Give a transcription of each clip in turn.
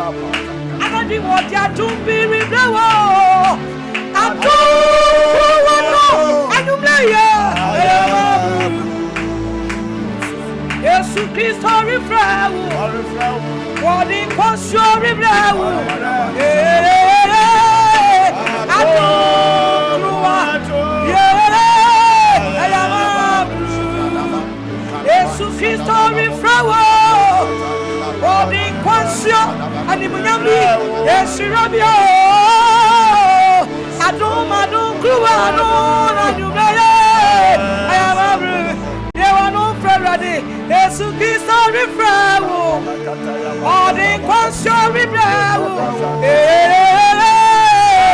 Anadwo wɔde adom bi rebrɛ wo. Adom kuruwa no anwummerɛ yɛ ɛyɛ Yesu Kristo refrɛ wo. Wɔde nkɔsoɔ rebrɛ wo. Adom kuruwa yɛ ɛyɛ Yesu Kristo refrɛ wo. Wɔde nkɔsoɔ animuonyam bi ehyira bi o. Adom adom kuruwa no n'anwummerɛ yɛ ɛyɛ Yɛwɔ no mfrɛ Awurade Yesu Kristo refrɛ wo. Ɔde nkɔsoɔ rebrɛ wo.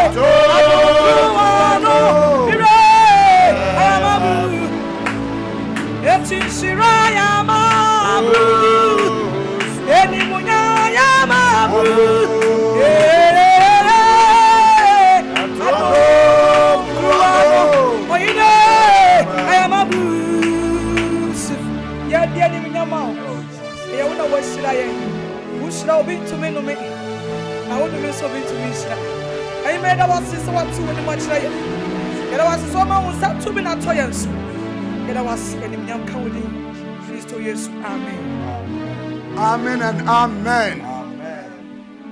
Adom kuruwa no rebrɛ ɛyɛ Eti nhyira yɛ ama Animuonyam yɛ ama Adom kuruwa no ɔyine ɛyɛ ama Yɛde animuonyam a wo. Ɛyɛ wo na woahyira yɛn. Wohyira obi ntumi nnome, na wodome nso obi ntumi nhyira. Ɛyima yɛda wo ase sɛ woate w'anim akyerɛ yɛn. Yɛda wo ase sɛ woama wo nsa tumi no atɔ yɛn so. Yɛda wo ase, animuonyam ka wo din. Kristo Yesu, amen. Amen and amen.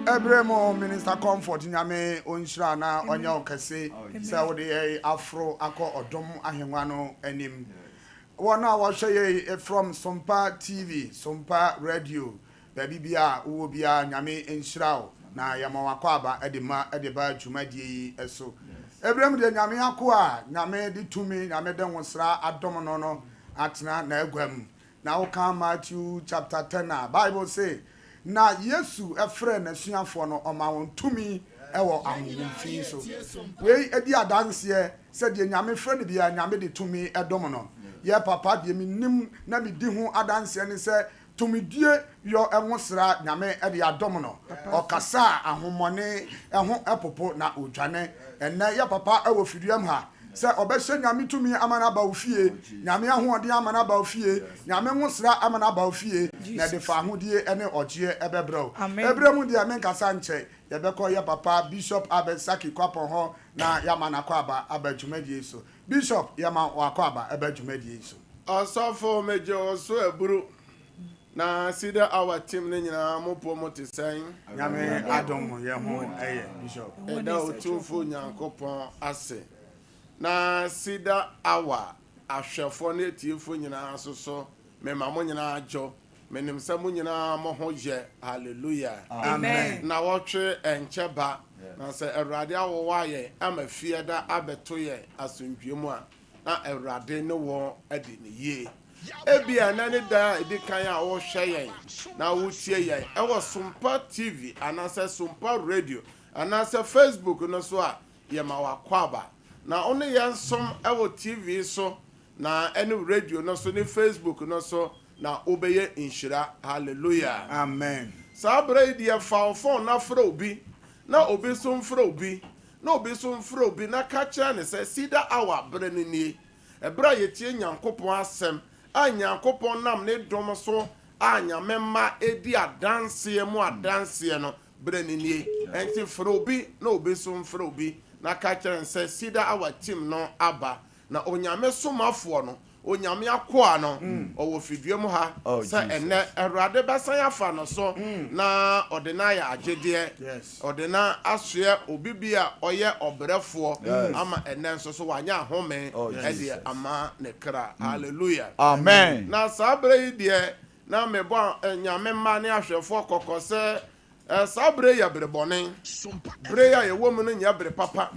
Ɛberɛ mu Minister Comfort Nyame ɔnhyira na ɔnyɛ wo kɛse sɛ wode yɛn aforo akɔ ɔdom ahengua no anim. Wɔn a wɔhwɛ yɛn from Sompa TV, Sompa Radio, baabi biara a wowɔ biara Nyame nhyira wo na yɛma w'akwaaba de ma de ba dwumadie yi so. Ɛberɛ mu deɛ Nyame akoa a Nyame de tumi, Nyame de nwosra adom no no atena n'agua mu. Na woka Matthew chapter 10 a, Bible se, Na Yesu frɛɛ n'asuafoɔ no, ɔmaa wɔn tumi wɔ ahonhom fi so. Wei di adanseɛ sɛ deɛ Nyame frɛ no biara, Nyame de tumi dom no. Yɛ papa, deɛ menim na medi ho adanseɛ ne sɛ, tumidie yɔ nwosra Nyame de adom no. Ɔkasa a, ahommɔne ho popo na ɔdwane. Ɛnnɛ yɛ papa wɔ fiduam ha sɛ ɔbɛhyɛ Nyame tumi ama no aba wo fie, Nyame ahoɔden ama no aba wo fie, Nyame nwosra ama no aba wo fie, na ɛde faahodie ne ɔgyeɛ bɛbrɛ wo. Ɛberɛ mu deɛ menkasa nkyɛ, yɛbɛkɔ yɛ papa Bishop Albert Sackey Kwapong hɔ na yɛama no akwaaba aba dwumadie yi so. Bishop, yɛma wo akwaaba ba dwumadie yi so. Ɔsɔfo megye wo so aburu. Na Cedar Hour team no nyinaa mo po mo te sɛn? Nyame adom yɛ ho yɛ Bishop. Yɛda Otumfo Nyankopɔn ase. Na Cedar Hour ahwɛfoɔ ne atiefoɔ nyinaa nso so mema mo nyinaa dwo. Menim sɛ mo nyinaa mo ho yɛ. Hallelujah. Amen. Nnawɔtwe ɛnkyɛ ba. Na sɛ Awurade awowa yɛn ama fiada abɛto yɛn asomdwoeɛ mu a, na Awurade ne wɔn adi no yie. Ebia ɛnnɛ ne da a ɛdi kan a wohwɛ yɛn na wotie yɛn wɔ Sompa TV anaasɛ Sompa Radio anaasɛ Facebook no so a, yɛma wo akwaaba. Na wo ne yɛn som wɔ TV so na ɛne radio no so ne Facebook no so na wobɛyɛ nhyira. Hallelujah. Amen. Saa berɛ yi deɛ fa wo phone na frɛ obi na obi nso mfrɛ obi na obi nso mfrɛ obi na ka kyerɛ no sɛ Cedar Hour berɛ no nie. Ɛberɛ a yɛtie Nyankopɔn asɛm a Nyankopɔn nam ne dom so a Nyame mma ɛdi adanseɛ mu adanseɛ no berɛ no nie. Ɛnti frɛ obi na obi nso mfrɛ obi na ka kyerɛ no sɛ Cedar Hour team no aba. Na Onyame somafoɔ no, Onyame akoa no, ɔwɔ fidua mu ha sɛ ɛnnɛ Awurade bɛsan afa no so na ɔde no ayɛ agyedeɛ, ɔde no asoɛ obi bi a ɔyɛ ɔbrɛfoɔ ama ɛnnɛ nso so wanya ahome de ama ne kra. Hallelujah. Amen. Na saa berɛ yi deɛ na mebɔ Nyame mma ne ahwɛfoɔ kɔkɔ sɛ Saa bere yi yɛ bere bɔne. Bere yi a yɛwɔ mu no nyɛ bere papa.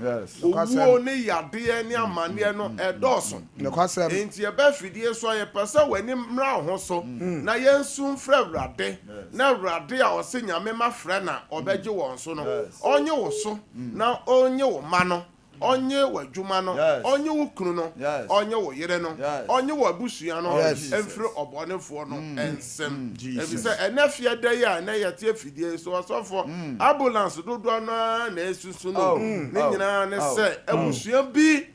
Owuo ne yadeɛ ne amanneɛ no, ɛredɔɔso. Enti yɛba afidie so a, yɛpɛ sɛ w'ani mmra wo ho so na yɛnsu mfrɛ Awurade, na Awurade a ɔse Nyame mma frɛ no a, ɔbɛgye wɔn so no, ɔnnye wo so na ɔnnye wo mma no. Ɔnye w'adwuma no, ɔnye wo kunu no, ɔnye wo yere no, ɔnye w'abusua no mfiri ɔbɔnefoɔ no nsam. Ɛfiri sɛ ɛnɛ fiada yi a ɛnɛ yɛte afidie yi so, ɔsɔfoɔ, ambulance dodoɔ no ara na ɛsusu no. Ne nyinaa ne sɛ abusua bi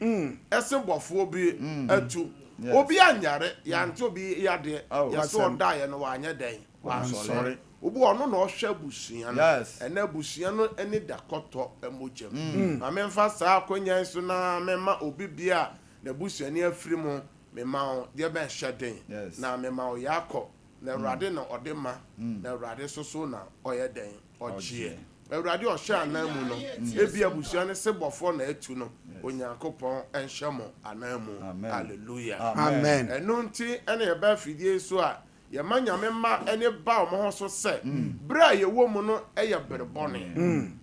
se bɔfoɔ bi atu. Obi anyare, yɛante obi yadeɛ, yɛse ɔdaeɛ no wanyɛ dɛn? Wansɔre. Obi wɔ ɔno na ɔhwɛ abusua no. Ɛnɛ abusua no ani da kɔtɔ mogya mu. Ma memfa saa akwanya yi so na memma obi bia a n'abusuani afiri mu, mema wo deɛ bɛn hyɛ den, na mema wo yaakɔ, na Awurade na ɔde ma, na Awurade nso so na ɔyɛ dɛn? Ɔgyeɛ. Awurade a ɔhyɛ anan mu no, ebia abusua no sebɔfoɔ na atu no, Onyankopɔn nhyɛ mo anan mu. Hallelujah. Amen. Ɛno nti na yɛba afidie yi so a, yɛma Nyame mma ani ba wɔn ho so sɛ, berɛ a yɛwɔ mu no yɛ bere bɔne.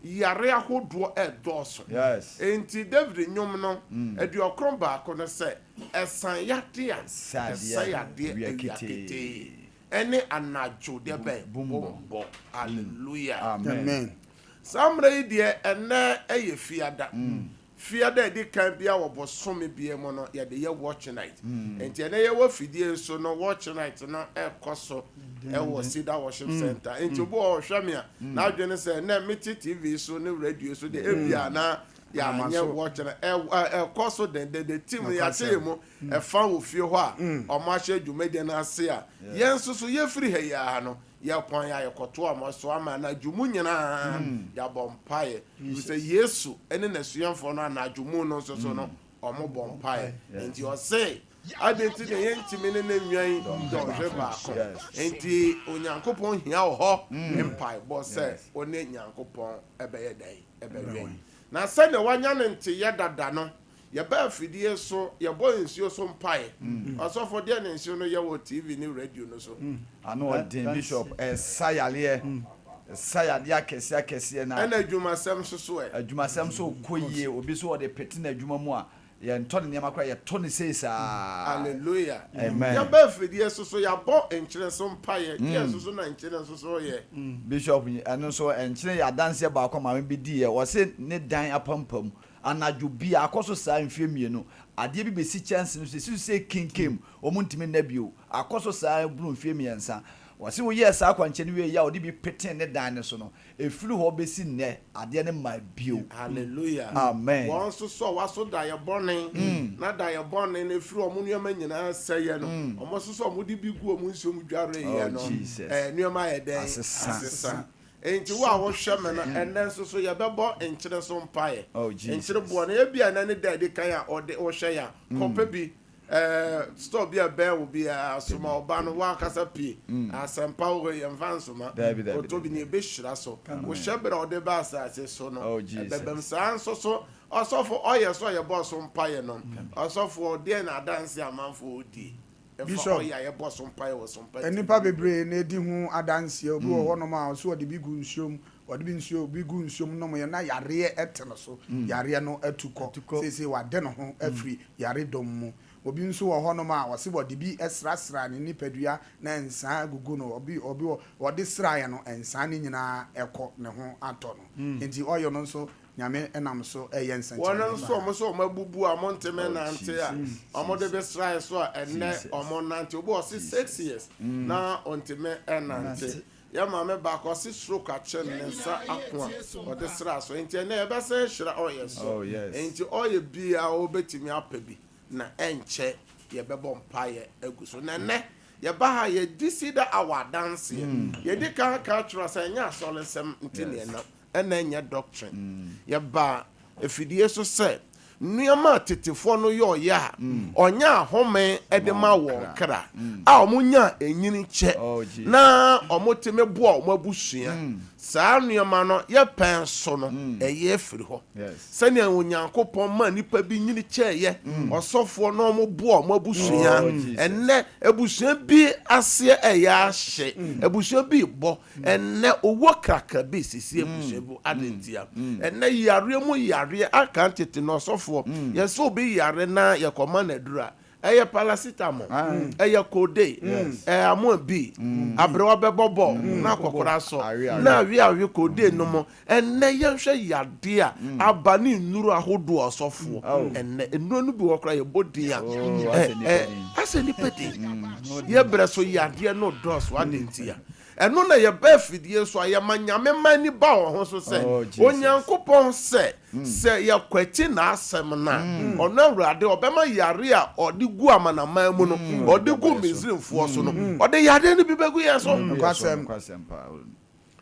Yare ahodoɔ redɔɔso. Enti David nnwom no 91 no sɛ, Ɛsan yadeɛ a ɛsɛe adeɛ awia ketee. Ɛne anadwo deɛ bɛn? Bombɔ. Hallelujah. Amen. Saa mmerɛ yi deɛ ɛnɛ ɛyɛ fiada. Fiada a ɛdi kan biara wɔ bosome biara mu no yɛde yɛ watch night. Nti ɛnɛ yɛwɔ fidie so no watch night no ɛkɔ so ɛwɔ Cedar Worship Center. Nti obi wɔ ɔhwɛ me a n'adwene sɛ ɛnɛ mete TV so ne radio so deɛ ebia na yɛanyɛ watch night. Ɛkɔ so dendenden. Team no yɛakyɛ yɛn mu ɛfa wɔ fie hɔ a wɔahyɛ dwumadie no ase a, yɛn nso so yɛfiri ha yi ara no, yɛkwan a yɛkɔto wɔn so ama anadwo mu nyinaa yɛabɔ mpaeɛ. Ɛfiri sɛ Yesu ne n'asuafoɔ no anadwo mu no nso so no, wɔbɔ mpaeɛ. Enti ɔse, adɛn nti na yɛntumi ne no nwɛn dɔnhwere baako? Enti Onyankopɔn hia wɔ hɔ mpaebɔ sɛ wo ne Nyankopɔn bɛyɛ dɛn? Ɛbɛwɛn. Na sɛdeɛ wanya ne nteyɛ dada no, Yɛba afidie so, yɛbɔ nsuo so mpaeɛ. Ɔsɔfo, deɛ na nsuo no yɛ wɔ TV ne radio no so? Ano ɔden Bishop, ɛsa yareɛ, ɛsa yadeɛ akɛseɛ akɛseɛ na. Ɛna adwumasɛm nso so ɛ? Adwumasɛm nso kɔ yie, obi nso ɔde pete n'adwuma mu a, yɛntɔ ne nneɛma koraa, yɛtɔ no sei saa. Hallelujah. Amen. Yɛba afidie so so, yɛabɔ nkyene so mpaeɛ, deɛ nso so na nkyene nso so yɛ? Bishop, ɛno nso nkyene yɛ adanseɛ baako a maame bi diiɛ, ɔse ne dan apampam, Anadwo bi, akɔ so saa mfeɛ mmienu, adeɛ bi bɛsi kyɛnse no so, ɛsi so sɛ kinkim, wɔn ntumi nna bio. Akɔ so saa boro mfeɛ mmiɛnsa. Wɔse woyɛɛ saa akwankyerɛ no wieeɛ a wɔde bi petee ne dan no so no, ɛfiri hɔ bɛsi nnɛ, adeɛ no mmaa bio. Hallelujah. Amen. Wɔn nso so a wɔaso daeɛ bɔne, na daeɛ bɔne no ɛfiri wɔn nneɛma nyinaa sɛeɛ no, wɔn nso so a wɔde bi gu wɔn nsuo mu dwareeɛ Oh, no, Jesus. eh, nneɛma ayɛ dɛn? Asesa. Asesa. Enti wo a wohwɛ me no, ɛnnɛ nso so yɛbɛbɔ nkyene so mpaeɛ. Oh, Jesus. Nkyene boɔ no, ebia ɛnnɛ ne da a ɛdi kan a ɔde wohwɛ yɛn a, kɔpɛ bi. Ɛɛ, store bi a ɛbɛn wo biara, soma wo ba no, w'ankasa pue. Asɛmpa wɔ hɔ yi, yɛmfa nsoma. Dabi, dabi, Kɔtɔ bi dabi. na ɛbɛhyira so. Wo hyɛberɛ a wode ba asase so no, Oh, Jesus. ɛbɛbam. Saa nso so, ɔsɔfo, ɔyɛ sɛ ɔyɛbɔɔ so mpaeɛ no, ɔsɔfoɔ, deɛn na adanseɛ a amanfoɔ redie? Bishop, nnipa bebree na edi ho adanseɛ. Obi wɔ hɔnom a ɔse ɔde bi gu nsuo mu, ɔde bi nsuo bi gu nsuo mu nomyɛ na yareɛ te no so. Yareɛ no atu kɔ. Seesei wade ne ho afiri yaredɔm mu. Obi nso wɔ hɔnom a ɔse ɔde bi srasra ne nipadua na nsaa gugu no. Obi obi wɔ ɔde sraeɛ no nsaa no nyinaa kɔ ne ho atɔ no. Nti oil no nso Nyame nam so reyɛ Wɔnom nsɛnkyerɛnne nso paa. wɔn sɛ wɔn abubu a wɔn ntumi nnante a wɔn de bɛsrae so a ɛnnɛ wɔn nante. Obi wɔ ɔse 6 years na ɔntumi nnante. Yɛ maame baako ɔse stroke akye no ne nsa ako a ɔde sraa so. Nti ɛnnɛ yɛbɛsan ahyira ɔyɛ so. Nti ɔyɛ biara wobɛtumi apɛ bi na ɛnkyɛ yɛbɛbɔ mpaeɛ agu so. Na ɛnnɛ yɛba ha yɛdi Cedar Hour adanseɛ. Yɛdi kan aka akyerɛ wo sɛ ɛnyɛ asɔre nsɛm nti na yɛnam. Ɛna ɛnyɛ doctrine. Yɛbaa afidie so sɛ nneɛma a tetefoɔ no yɔɔyɛ a ɔnyɛ ahome de ma wɔn kra a wɔnya ɛnyini kyɛ na wɔtumi boa wɔn abusua. Saa nneɛma no yɛ pɛn so no ɛyɛ afiri hɔ. Sɛnea Onyankopɔn maa nnipa bi nyini kyɛeɛ, ɔsɔfoɔ na wɔboa wɔn abusua. Ɛnnɛ abusua bi aseɛ ɛyɛ ahye, abusua bi rebɔ. Ɛnnɛ owuo krakra bi sisi abusua bi adɛn ntia? Ɛnnɛ yareɛ mu yareɛ aka tete no ɔsɔfoɔ yɛsɛ obi yare na yɛkɔma no aduru a ɛyɛ paracetamol, ɛyɛ codeine, ɛyɛ amoa bi, aberewa bɛbɔ bɔɔl na akɔkora asɔ na awe awe codeine no mo. Ɛnnɛ yɛnhwɛ yadeɛ a aba ne nnuro ahodoɔ ɔsɔfoɔ. Ɛnnɛ nnuro no bi wɔ koraa yɛbɔ din a asɛ nipa din. Yɛbrɛ so yadeɛ no dɔɔso adɛn ntia? Ɛno na yɛba afidie so a, yɛma Nyame mma ani ba wɔn ho so sɛ, Onyankopɔn sɛ, sɛ yɛkwati N'asɛm no a, Ɔno Awurade, Ɔbɛma yare a Ɔde gu amanaman mu no, Ɔde gu Misrimfoɔ so no, Ɔde yadeɛ no bi bɛgu yɛn so.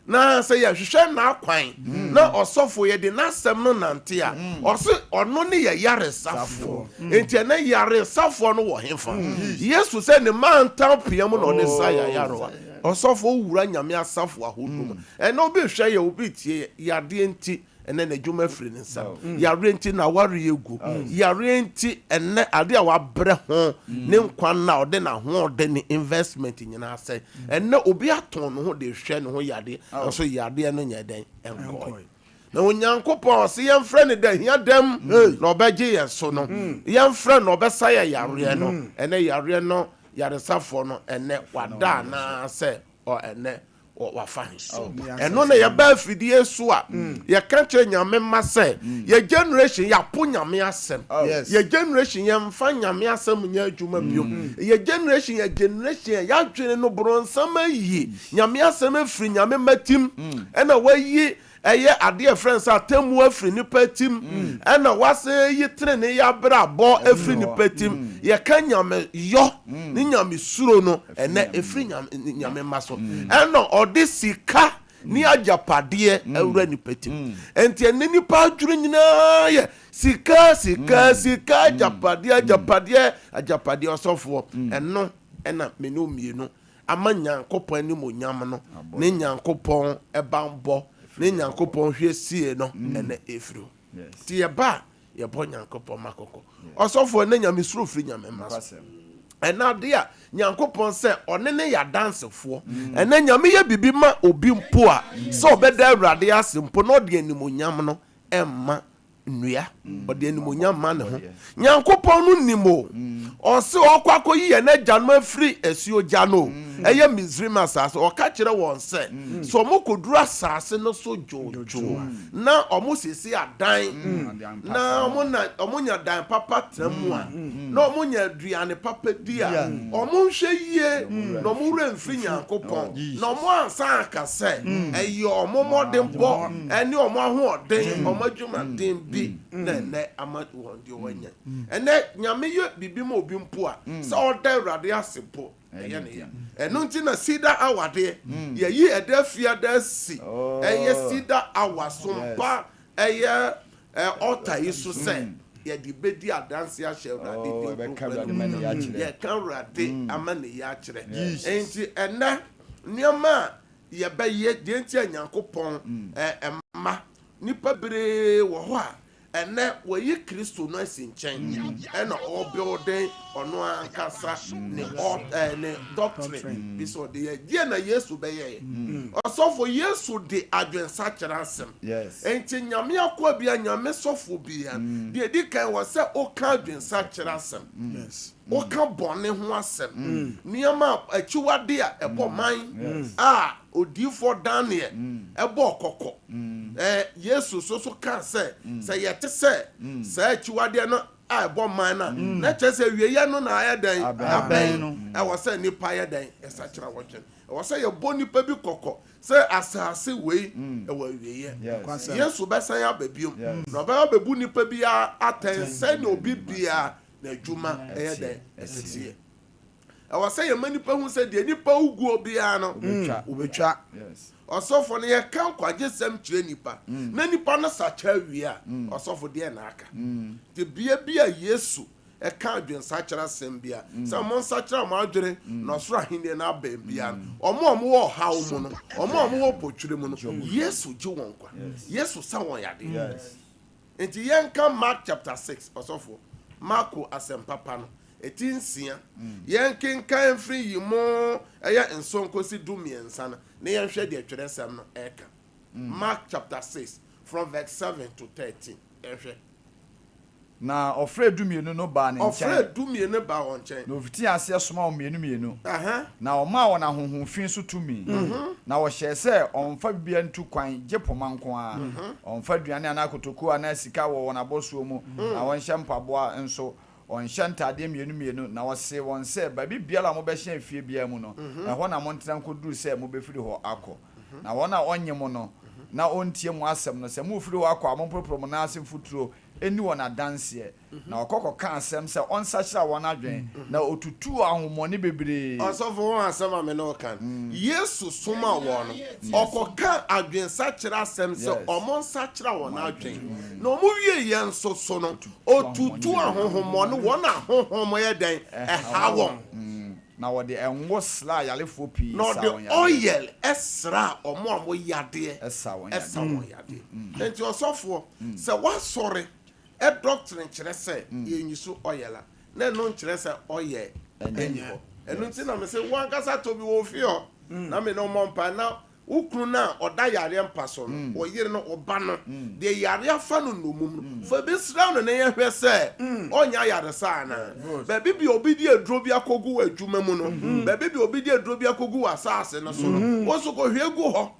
Na sɛ yɛhwehwɛ n'akwan na ɔsɔfo yɛde n'asɛm no nante a, ɔse ɔno ne yɛ yaresafoɔ. Enti ɛnɛ yaresafoɔ no wɔ hefa? Yesu sɛ ne mantam pia mu na ɔde sa yɛ ayarewa. Ɔsɔfo wura Nyame asafo ahodoɔ mu. Ɛnɛ obi hwɛ yɛ, obi tie yɛ, yadeɛ nti ɛnɛ n'adwuma firi ne nsa. Yareɛ nti n'awareɛ gu. Yareɛ nti ɛnɛ adeɛ a wabrɛ ho ne nkwa nna a ɔde n'ahoɔden ne investment nyinaa asɛe. Ɛnɛ obi atɔn ne ho de hwɛ ne ho yadeɛ nanso yadeɛ no nyɛ dɛn nkɔe. Na Onyankopɔn a ɔse yɛmfrɛ no da hia dam na ɔbɛgye yɛn so no, yɛmfrɛ no ɔbɛsa yɛ yareɛ no. Ɛnɛ yareɛ no yaresafoɔ no ɛnɛ wada anaasɛ ɛnɛ wafa he. Ɛno na yɛba afidie so a yɛka kyerɛ Nyame mma sɛ yɛ generation yɛapo Nyame asɛm. Yɛ generation yɛmfa Nyame asɛm nyɛ adwuma biom. Yɛ generation yɛ generation a yɛadwene no borɔnsam ayi Nyame asɛm afiri Nyame mma tim ɛna wayi ɛyɛ adeɛ a ɛfrɛ no sɛ atemmuo afiri nipa tim ɛna wasan ayi tenenee yɛ abrabɔ afiri nipa tim. Yɛka Nyame yɔ ne Nyame suro no ɛnɛ ɛfiri Nyame mma so ɛna ɔde sika ne agyapadeɛ awura nipa tim. Ɛnti ɛnɛ nipa adwene nyinaa yɛ sika sika sika agyapadeɛ agyapadeɛ agyapadeɛ. Ɔsɔfoɔ ɛno ɛna me ne wo mmienu ama Nyankopɔn animuonyam no ne Nyankopɔn banbɔ ne Nyankopɔn hwɛsie no ɛnɛ ɛfiri hɔ. Nti yɛba a yɛbɔ Nyankopɔn ma kɔkɔ. Ɔsɔfoɔ ɛnɛ Nyamesuro firi Nyame mma so. Ɛnɛ adeɛ a Nyankopɔn sɛ ɔne ne yɛ adansefoɔ. Ɛnɛ Nyame yɛ biribi ma obi mpo a sɛ ɔbɛda Awurade ase mpo na ɔde animuonyam no ɛmma nnua, ɔde animuonyam ma ne ho. Nyankopɔn no nim o, ɔse ɔkɔ akɔyi yɛn agyanom afiri asuogya no o, ɛyɛ Misraim asase. Ɔka kyerɛ wɔn sɛ, sɛ wɔkɔduru asase no so dwoodwoo na wɔsiesie adan na wɔnya dan papa tena mu a, na wɔnya aduane papa di a, wɔnhwɛ yie na wɔn werɛ mfiri Nyankopɔn, na wɔansan anka sɛ ɛyɛ wɔn mmɔdenbɔ ne wɔn ahoɔden, wɔn adwumaden bi na ɛnnɛ ama wɔn deɛ wɔanya. Ɛnnɛ, Nyame yɛ biribi ma obi mpo a, sɛ ɔda Awurade ase mpo, ɛyɛ ne ya. Ɛno nti na Cedar Hour deɛ, yɛyi ɛda fiada asi, ɛyɛ Cedar Hour sompa, ɛyɛ altar yi so sɛ yɛde bɛdi adanse ahyɛ Awurade din kronkron animuonyam. Yɛka Awurade ama ne yɛ akyerɛ. Enti ɛnnɛ, nneɛma a yɛbɛyɛ, deɛ nti a Nyankopɔn mma nnipa beree wɔ hɔ a ɛnnɛ wɔayi Kristo no asi nkyɛn ɛna ɔrebuilden ɔno ankasa ne ne doctrine bi sɛ ɔde yɛ. Deɛ na Yesu bɛyɛeɛ? Ɔsɔfo, Yesu de adwensakyera asɛm. Enti Nyame akoa bia, Nyame sɔfo bia, deɛ ɛdi kan wɔ sɛ woka adwensakyera asɛm. Woka bɔne ho asɛm, nneɛma a akyiwade a ɛbɔ man a odiyifoɔ Daniel bɔɔ kɔkɔ. Yesu nso so kaa sɛ, sɛ yɛte sɛ saa akyiwadeɛ no a ɛbɔ man no a, na kyerɛ sɛ awieeɛ no na ayɛ dɛn? Abɛn. Ɛwɔ sɛ nnipa yɛ dɛn? Yɛsakyera wɔn dwene. Ɛwɔ sɛ yɛbɔ nnipa bi kɔkɔ sɛ asase wei ɛwɔ awieeɛ. Yesu bɛsan aba biom, na ɔbɛba abɛbu nnipa biara atɛn sɛdeɛ obi biara N'adwuma yɛ dɛn? Ɛteɛ. Ɛwɔ sɛ yɛma nnipa hu sɛ deɛ nnipa woguo biara no, wobɛtwa. Ɔsɔfo no, yɛka nkwagyesɛm kyerɛ nnipa, na nnipa no sakyera wie a, ɔsɔfo deɛ na aka. Tebea bi a Yesu ɛka adwensakyera asɛm bi a, sɛ monsakyera mo adwene na ɔsoro ahenni no abɛn biara no, wɔn a wɔwɔ ɔhaw mu no, wɔn a wɔwɔ potwere mu no, Yesu gye wɔn nkwa. Yesu sa wɔn yadeɛ. Enti yɛnka Mark chapter 6, ɔsɔfo, Marko asɛmpa pa no, eti nsia. Yɛnkenkan mfiri yi mu ɛyɛ nson kɔsi 13 no, na yɛnhwɛ deɛ twerɛsɛm no ɛka. Mark chapter 6, from verse 7 to 13. Yɛnhwɛ. Na ɔfrɛɛ dummienu no baa ne nkyɛn. Ɔfrɛɛ dummienu no baa wɔn nkyɛn. Na ɔfitii aseɛ somaa wɔn mmienu mmienu. Na ɔmaa wɔn ahonhom fi so tumi. Na ɔhyɛɛ sɛ wɔmmfa biribiara ntu kwan, gye poma nko ara. Wɔmmfa aduane anaa kotokuo anaa sika wɔ wɔn abɔsoɔ mu, na wɔnhyɛ mpaboa nso. Ɔnhyɛ ntadeɛ mmienu mmienu. Na ɔsee wɔn sɛ, Baabi biara a mobɛhyɛn efie biara mu no, ɛhɔ na montena nkɔduru sɛ mobɛfiri hɔ akɔ. Na wɔn a wɔnnye mo no, na wɔntie mo asɛm no, sɛ morefiri hɔ akɔ a, momporoporo mo nan ase mfuturo nni wɔn adanseɛ. Na ɔkɔ kɔkaa asɛm sɛ ɔnsakyera wɔn adwene, na ɔtutuu ahonhommɔne bebree. Ɔsɔfo, ho asɛm a me ne wo ka no, Yesu somaa wɔn no, ɔkɔkaa adwensakyera asɛm sɛ wɔnsakyera wɔn adwene. Na wɔwieeɛ nso so no, ɔtutuu ahonhommɔne, wɔn a honhom yɛ dɛn? Ɛha wɔn. Na ɔde ngo sraa ayarefoɔ pii Na saa ɔde wɔn yadeɛ. oil sraa wɔn a wɔyadeɛ Ɛsaa wɔn ɛsa yadeɛ. wɔn yadeɛ. Enti ɔsɔfoɔ, sɛ woasɔre doctrine kyerɛ sɛ yɛnyi so oil a, na ɛno nkyerɛ sɛ oil nni hɔ. Ɛno nti na mese wo ankasa tɔ bi wɔ wo fie hɔ na me ne wo mmɔ mpaeɛ na Wo kunu no a ɔda yareɛ mpa so no, wo yere no, wo ba no, deɛ yareɛ afa no nnommum no, fa bi sra no na yɛnhwɛ sɛ ɔnyɛ ayaresa anaa. Baabi bi a obi de aduro bi akɔgu w'adwuma mu no, baabi bi a obi de aduro bi akɔgu w'asaase no so no, wo nso kɔhwie gu hɔ.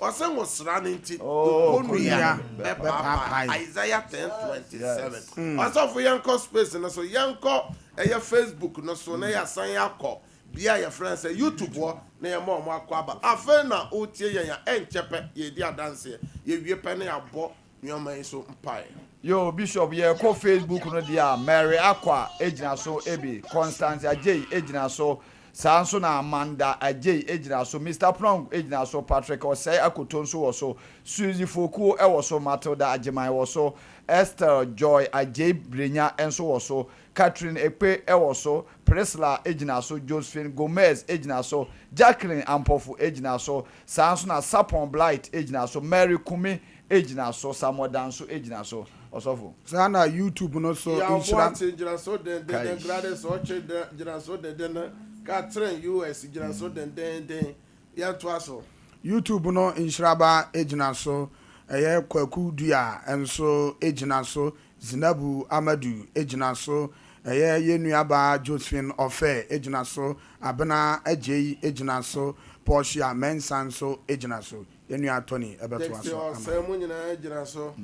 Ɔse ngosra no nti, wo kɔnnua bɛpaapae. Isaiah 10:27. Ɔsɔfo yɛnkɔ space no so, yɛnkɔ ɛyɛ Facebook no so na yɛasan akɔ Bea a yɛfrɛ no sɛ YouTube hɔ na yɛma wɔn akwaaba. Afei na woretie yɛn a, ɛnkyɛ pɛ yɛredi adanseɛ. Yɛwie pɛ na yɛabɔ nneɛma yi so mpaeɛ. Yoo Bishop yɛkɔ Facebook no deɛ a Mary Akwa gyina so bi, Constance Adjei gyina so, saa nso na Amanda Adjei gyina so, Mister Prong gyina so, Patrick Osei Akoto nso wɔ so, Suzy Fokuo wɔ so, Matilda Agyeman wɔ so, Estelle Joy Adjei Brenya nso wɔ so, Catherine Ekpe wɔ so, Priscilla gyina so, Josephine Gomez gyina so, Jacqueline Ampofo gyina so, saa nso na Sapon Blight gyina so, Mary Kumi gyina so, Samuel Danso gyina so. Ɔsɔfo. Saa na YouTube no so Yaw nhyira. Boakye gyina so dendenden, Gladys Ɔkye gyina so dendenden, Catherine US gyina so dendenden. Yɛntoa so. YouTube no nhyiraba gyina so, ɛyɛ Kwaku Dua nso gyina so, Zinabu Amadu gyina so, ɛyɛ yɛn nuabaa Josephine Ofeh gyina so, Abena Adjei gyina so, Portia Mensah nso gyina so. Yɛn nua Tony bɛtoa Dixie so ama Osei, yɛn. mo nyinaa gyina so.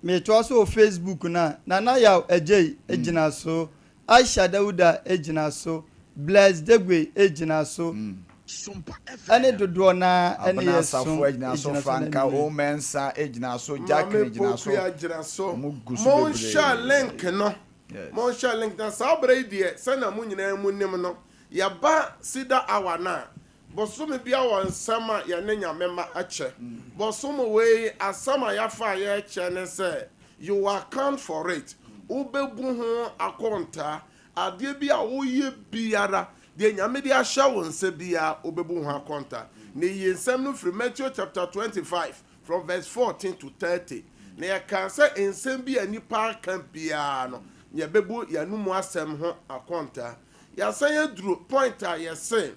Metoa so wɔ Facebook no a, Nana Yaw Adjei gyina so, Aisha Dauda gyina so, Blaise Degwe gyina so, ɛne dodoɔ no ara ne Abena yɛsom Asafo gyina gyina so, so Franka na O Mensah gyina so, Maame Jacqueline gyina so, Pokuya gyina so. wɔn gu so Monhyɛ bebree. link no. Yes. Monhyɛ link na saa berɛ yi deɛ sɛnea mo nyinaa mo nim no, yɛba Cedar Hour no a, bosome biara wɔ nsɛm a yɛne Nyame mma kyɛ. Bosome wei asɛm a yɛafa a yɛrekyɛ ne sɛ, You will account for it. Wobɛbu ho akontaa. Adeɛ bi a woyɛ biara, deɛ Nyame de ahyɛ wo nsa biara, wobɛbu ho akonta. Na yɛyi nsɛm no firi Matthew chapter 25 from verse 14 to 30. Na yɛkaa sɛ nsɛm bi a nnipa aka biara no, yɛbɛbu yɛn anomu asɛm ho akonta. Yɛasan aduru point a yɛse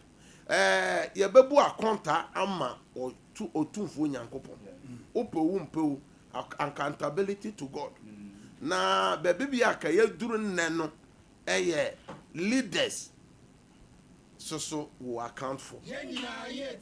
eh, yɛbɛbu akonta ama Otumfoɔ Nyankopɔn. Wopɛ o, wompɛ o, accountability to God. Na baabi bi a ka yɛduru nnɛ no yɛ leaders soso will account for.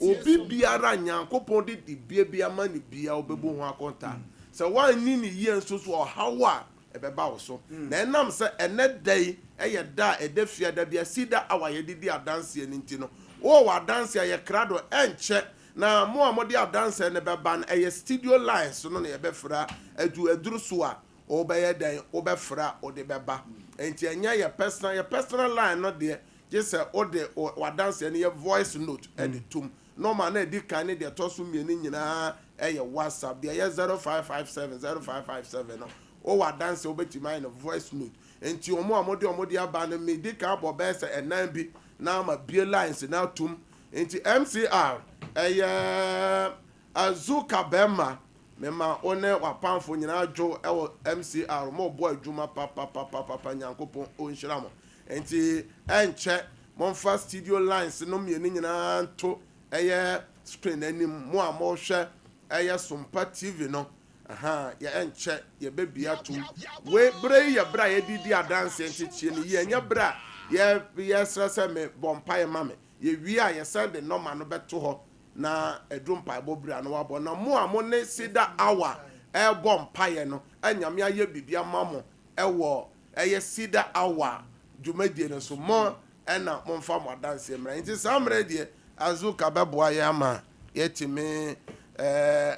Obi biara Nyankopɔn de dibea bi ama no biara ɔbɛbu ho akonta. Sɛ woanni no yie nso so ɔhaw a ɛbɛba wo so. Na ɛnam sɛ ɛnɛ da yi yɛ da a ɛda fiada bi a Cedar Hour yɛde di adanseɛ no nti no, wowɔ w'adanseɛ a yɛ krado ɛnkyɛ Na mo a mode adanseɛ no bɛba no, ɛyɛ studio lines no na yɛbɛfrɛ adu aduru so a, wobɛyɛ dɛn? Wobɛfrɛ a wode bɛba. Enti ɛnyɛ yɛ personal, yɛ personal line no deɛ, gye sɛ wode w'adanseɛ no yɛ voice note de tom. Nɔma no a ɛdi kan ne deɛ ɛtɔ so mmienu nyinaa yɛ WhatsApp. Deɛ ɛyɛ 0557 0557 no, wowɔ adanseɛ a wobɛtumi ayɛ no voice note. Enti wɔn a mode wɔn de aba no, medi kan abɔ bɛyɛ sɛ ɛnan bi na mabue lines no atom. Nti MCR ɛyɛ Azuka bɛɛma mema wo ne wapamfo nyinaa dwo wɔ MCR mo bɔ adwuma papapapapa Nyankopɔn onhyira mo nti ɛnkyɛ momfa studio lines no mmienu nyinaa nto ɛyɛ screen anim mo a mo hwɛ ɛyɛ Sompa TV no Ahaa, yɛ ɛnkyɛ yɛbɛbue atom. Wei, berɛ yi yɛ berɛ a yɛde di adanseɛ, nti tie no yie. Ɛnyɛ berɛ a yɛ, yɛsrɛ sɛ me, bɔ mpaeɛ ma me. Yɛwie a, yɛsan de nɔma no bɛto hɔ na ɛduru mpaebɔ berɛ a na wabɔ. Na mo a mo ne Cedar Hour rebɔ mpaeɛ no, a Nyame ayɛ biribi ama mo wɔ. Ɛyɛ Cedar Hour dwumadie no so. Mo na momfa mo adanseɛ mmra. Nti saa mmerɛ yi deɛ Azuka bɛboa yɛn ama yɛatumi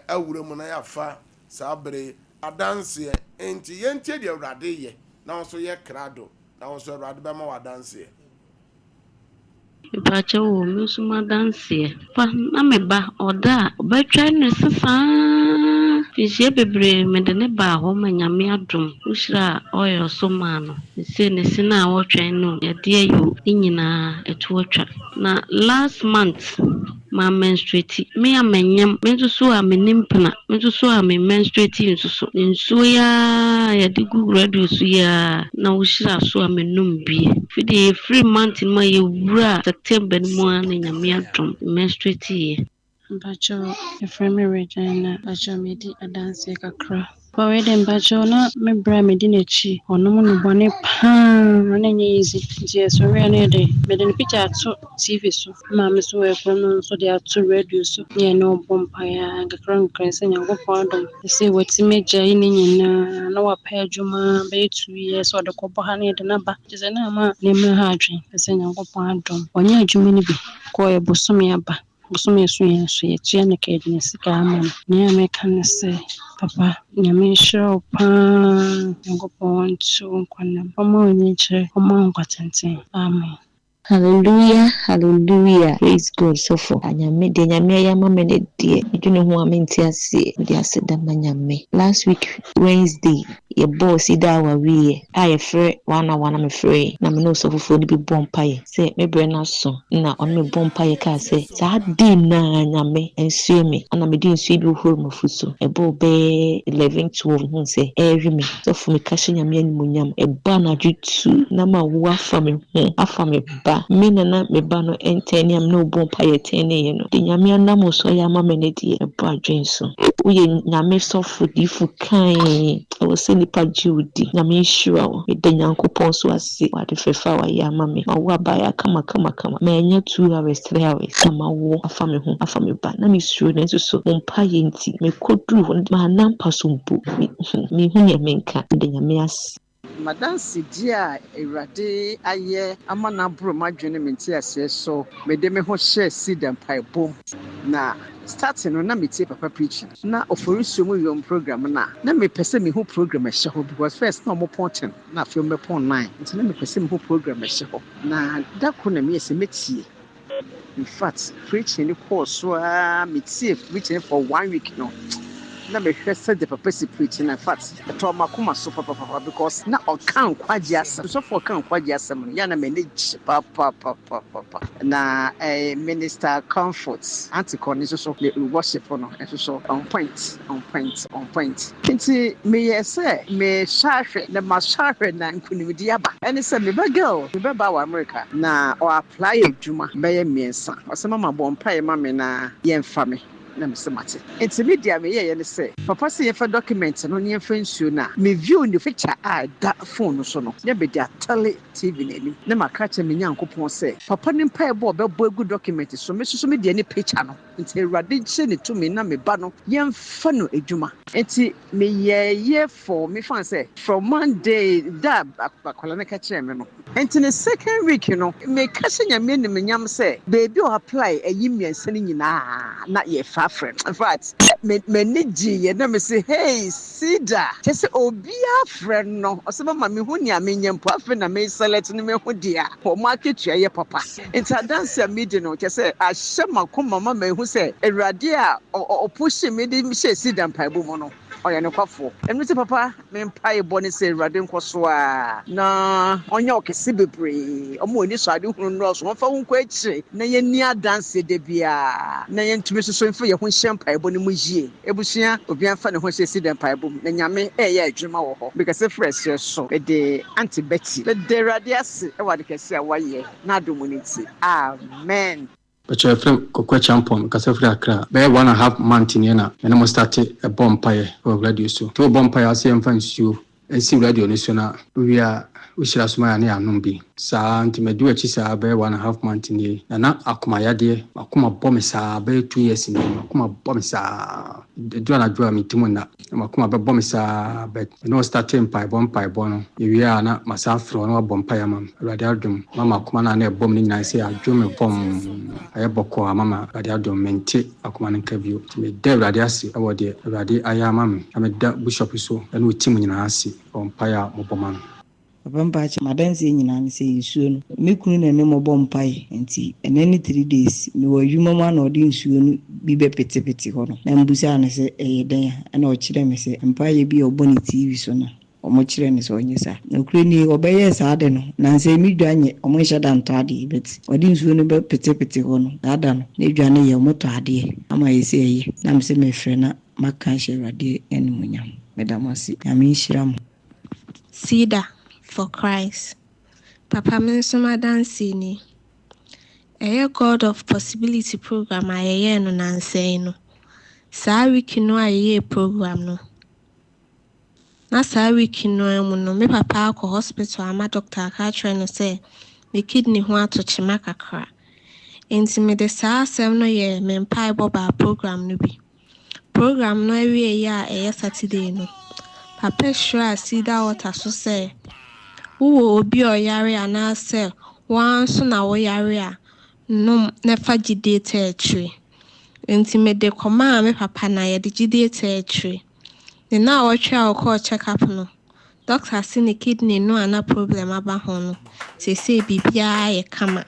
awura mu na yɛafa saa berɛ yi adanseɛ. Nti yɛntie deɛ Awurade yɛ na wo nso yɛ krado na wo nso Awurade bɛma wo adanseɛ. Mepakyɛw o, me nso m'adanseɛ pa na me ba ɔda a ɔbɛtwa ne se saa mfinhyia bebree mede ne baa hɔ ma Nyame adom wohyiraa oil so maa no sesei ne se no a ɔtwɛn no yadeɛ yi o ne nyinaa ɛto atwa na last month ma menstruate me a manyam me nso so a menni mpena me nso so a me menstruate nso so nsuo yi ara a yɛde gu radio so yi ara na wohyira so a menom bie fi deɛ yɛfiri month no mu a yɛwura September no mu ara na Nyame adom me menstruate yɛ. Mpakyɛw yɛfrɛ me Regina mpakyɛw medi adanseɛ kakra. Papa wei de mpakyɛw na me bra a medi n'akyi ɔnom nnubɔne paa na ɛnyɛ easy nti yɛsɔre a na yɛde mede ne picture ato TV so me maame nso wɔ kurom no nso de ato radio so na yɛne ɔbɔ mpaeɛ a nkakra nkakra sɛ Nyankopɔn adom sɛ watumi agyae ne nyinaa na wapɛ adwuma bɛyɛ 2 years ɔde kɔbɔ ha na yɛde no aba kyerɛ sɛ na ama nneɛma ha adwen sɛ Nyankopɔn adom ɔnyɛ adwuma no bi kɔɔ bosome aba. Bosome so yɛn nso yɛtua no ka yɛde ne sika ama no. Nea meka ne sɛ papa Nyame nhyira wo paa Nyankopɔn nto wo nkwa nam ɔmma wo nyikyerɛ ɔmma wo nkwa tenten. Amen. Hallelujah hallelujah praise God sɔfo Nyame deɛ Nyame ayɛ ama me ne deɛ medwene ho a mente aseɛ mede aseda ma Nyame last week Wednesday yɛbɔɔ cedar hour wieɛ a yɛfrɛ one hour na mefrɛɛ na me ne ɔsɔfofoɔ no bi bɔ mpaeɛ sɛ me berɛ no aso na ɔne me bɔ mpaeɛ kaa sɛ saa day no ara Nyame nsoɛ me ɛna mede nsuo bi hohoro m'afu so ɛbɔɔ bɛyɛ 11 12 mehuu sɛ ɛrewe me sɔfo meka hyɛ Nyame animuonyam ɛbɔ anadwo 2 na mawu afa me ho afa me ba me na na me ba no ntɛn ne a me ne wo bɔ mpaeɛ tɛneeɛ no de Nyame anam wo so ayɛ ama me no deɛ ɛbɔ adwen so woyɛ Nyame sɔfo difo kann ɛwɔ sɛ nipa gye wo di Nyame nhyira wo meda Nyankopɔn so ase wɔ ade fɛfɛ a wayɛ ama me mawo abaayewa kama kama kama manya 2 hours 3 hours na mawo afa me ho afa me ba na mesuro nanso so mo mpaeɛ nti mekɔduru hɔ no manna mpa so mpo mehu nea menka meda Nyame ase. M'adansedie a Awurade ayɛ ama no aboro m'adwene ne me nteaseɛ so. Mede me ho hyɛɛ Cedar mpaebɔ mu. Na starting no na metie papa preaching. Na Oforisuo mu yom program no a, na mepɛ sɛ mehu program a ɛhyɛ hɔ because first na wɔpɔn 10 na afei wɔbɛpɔn 9 nti na mepɛ sɛ mehu program a ɛhyɛ hɔ. Na da koro na meyɛ sɛ mɛtie. In fact, preaching no kɔɔ so ara metie preaching for one week no na mehwɛ sɛdeɛ papa si preaching no, in fact ɛtɔɔ m'akoma so papapapa because na ɔka nkwagye asɛm. Sɔfo ɔka nkwagye asɛm no yɛ na m'ani gye papapapapa. Na Minister Comfort Auntie Connie nso so ne worship no nso so on point, on point, on point. Nti meyɛ sɛ mehyɛ ahwɛ na mahyɛ ahwɛ na nkonimdi aba. Ɛne sɛ me ba girl, me ba ba wɔ America na ɔ apply adwuma bɛyɛ mmiɛnsa. Ɔsɛ mama bɔ mpaeɛ ma me na yɛmfa me na mese mate. Nti me deɛ meyɛeɛ ne sɛ papa sɛ yɛmfa document no na yɛmfa nsuo no a me view ne picture a ɛda phone no so no na mede atale TV no anim na maka akyerɛ me Nyankopɔn sɛ papa ne mpaebɔ a ɔbɛbɔ agu document so me nso so me deɛ ne picture no nti Awurade nkyerɛ ne tumi na me ba no yɛmfa no adwuma. Nti meyɛeɛ for me fa sɛ from Monday da a akwadaa no ka kyerɛɛ me no. Nti ne second week no meka hyɛ Nyame animuonyam sɛ baabi a ɔapply ayi mmiɛnsa no nyinaa na yɛfa frɛ no. In fact m'ani gyeeɛ na mese hey Cedar kyerɛ sɛ obiara frɛ no ɔsɛ mama mehu nea menyɛ mpo afei na me select no mehu deɛ a wɔn akatua yɛ papa. Nti adanse a medi no kyerɛ sɛ ahyɛ m'akoma ma mahu sɛ Awurade a ɔpushi me de hyɛɛ Cedar mpaebɔ mu no ɔyɛ nokwafoɔ. Ɛno nti papa me mpaebɔ ne sɛ Awurade nkɔ so ara na ɔnyɛ wo kɛse bebree, ɔma w'ani sɔ ade hunu nnɔɔso, ɔmfa wo nkɔ akyire na yɛnni adanseɛ da biara na yɛntumi nso so mfa yɛn ho nhyɛ mpaebɔ no mu yie. Abusua, obiara mfa ne ho nhyɛ Cedar mpaebɔ mu na Nyame reyɛ adwuma wɔ hɔ. Mekasa firi ɛserɛ so mede Auntie Betty meda Awurade ase wɔ ade kɛse a wayɛ n'adom no nti. Amen. Bɛkyɛ yɛfrɛ me Kwaku Acheampong, mekasa firi Accra. Bɛyɛ 1½ month nie na me ne mo starte bɔ mpaeɛ wɔ radio so. Nti wobɔ mpaeɛ a, wose yɛmfa nsuo nsi radio no so na wowie a. Wohyira so ma yɛn a na yɛanom bi. Saa nti madi w'akyi saa bɛyɛ one and half month nie. Na na akoma yadeɛ, m'akoma bɔ me saa bɛyɛ 2 years nie, m'akoma bɔ me saa. Ɛduru anadwo a mentumi nna, na m'akoma bɛbɔ me saa, but me ne wo startee mpaebɔ mpaebɔ no, yɛwie a na masan afrɛ wo na woabɔ mpaeɛ ama me. Awurade adom, ama m'akoma no a na ɛbɔ me no nyinaa sɛ adwo me bɔmm, ayɛ bɔkɔɔ ama me Awurade adom, mente akoma no nka bio. Nti meda Awurade ase wɔ deɛ Awurade ayɛ ama me, na meda Bishop so ne wo team nyinaa ase wɔ mpaeɛ a mobɔ ma me. Papa mpakyɛ m'adanseɛ nyinaa ne sɛ nsuo no me kunu na ɛne mo bɔ mpaeɛ nti ɛnɛ ne 3 days mewɔ adwuma mu a na ɔde nsuo no bi bɛ pete pete hɔ no na mebusaa no sɛ ɛyɛ dɛn a ɛna ɔkyerɛɛ me sɛ mpaeɛ bi a ɔbɔ no TV so no ɔmo kyerɛɛ no sɛ ɔnyɛ saa nokorɛ nie ɔbɛyɛɛ saa de no nansa yi me dwa nyɛ ɔmo nhyɛ da ntɔ adeɛ but ɔde nsuo no bɛ pete pete hɔ no saa da no na dwa no yɛ ɔmo tɔ adeɛ ama ayɛ sɛ ɛyɛ na mese mefrɛ na maka ahyɛ Awurade animuonyam meda mo ase Nyame nhyira mo. Cedar for Christ Papa me nso m'adanseɛ nie. Ɛyɛ God of Possibility program a yɛyɛɛ no nansa yi no, saa week no a yɛyɛɛ program no, na saa week no ara mu no, me papa akɔ hospital ama doctor aka akyerɛ no sɛ ne kidney ho ato kyema kakra. Enti mede saa asɛm no yɛɛ me mpaebɔ baa program no bi. Program no awieeɛ a ɛyɛ Saturday no, Papa hyiraa Cedar Water so sɛ, Wowɔ obi a ɔyare anaasɛ wo ara nso na woyare a, nom na fa gyidie taa akyire. Enti mede kɔmaa me papa na yɛde gyidie taa akyire. Ne nnawɔtwe a ɔkɔɔ check up no, doctor se ne kidney no a na problem aba ho no, seesei biribiara ayɛ kama.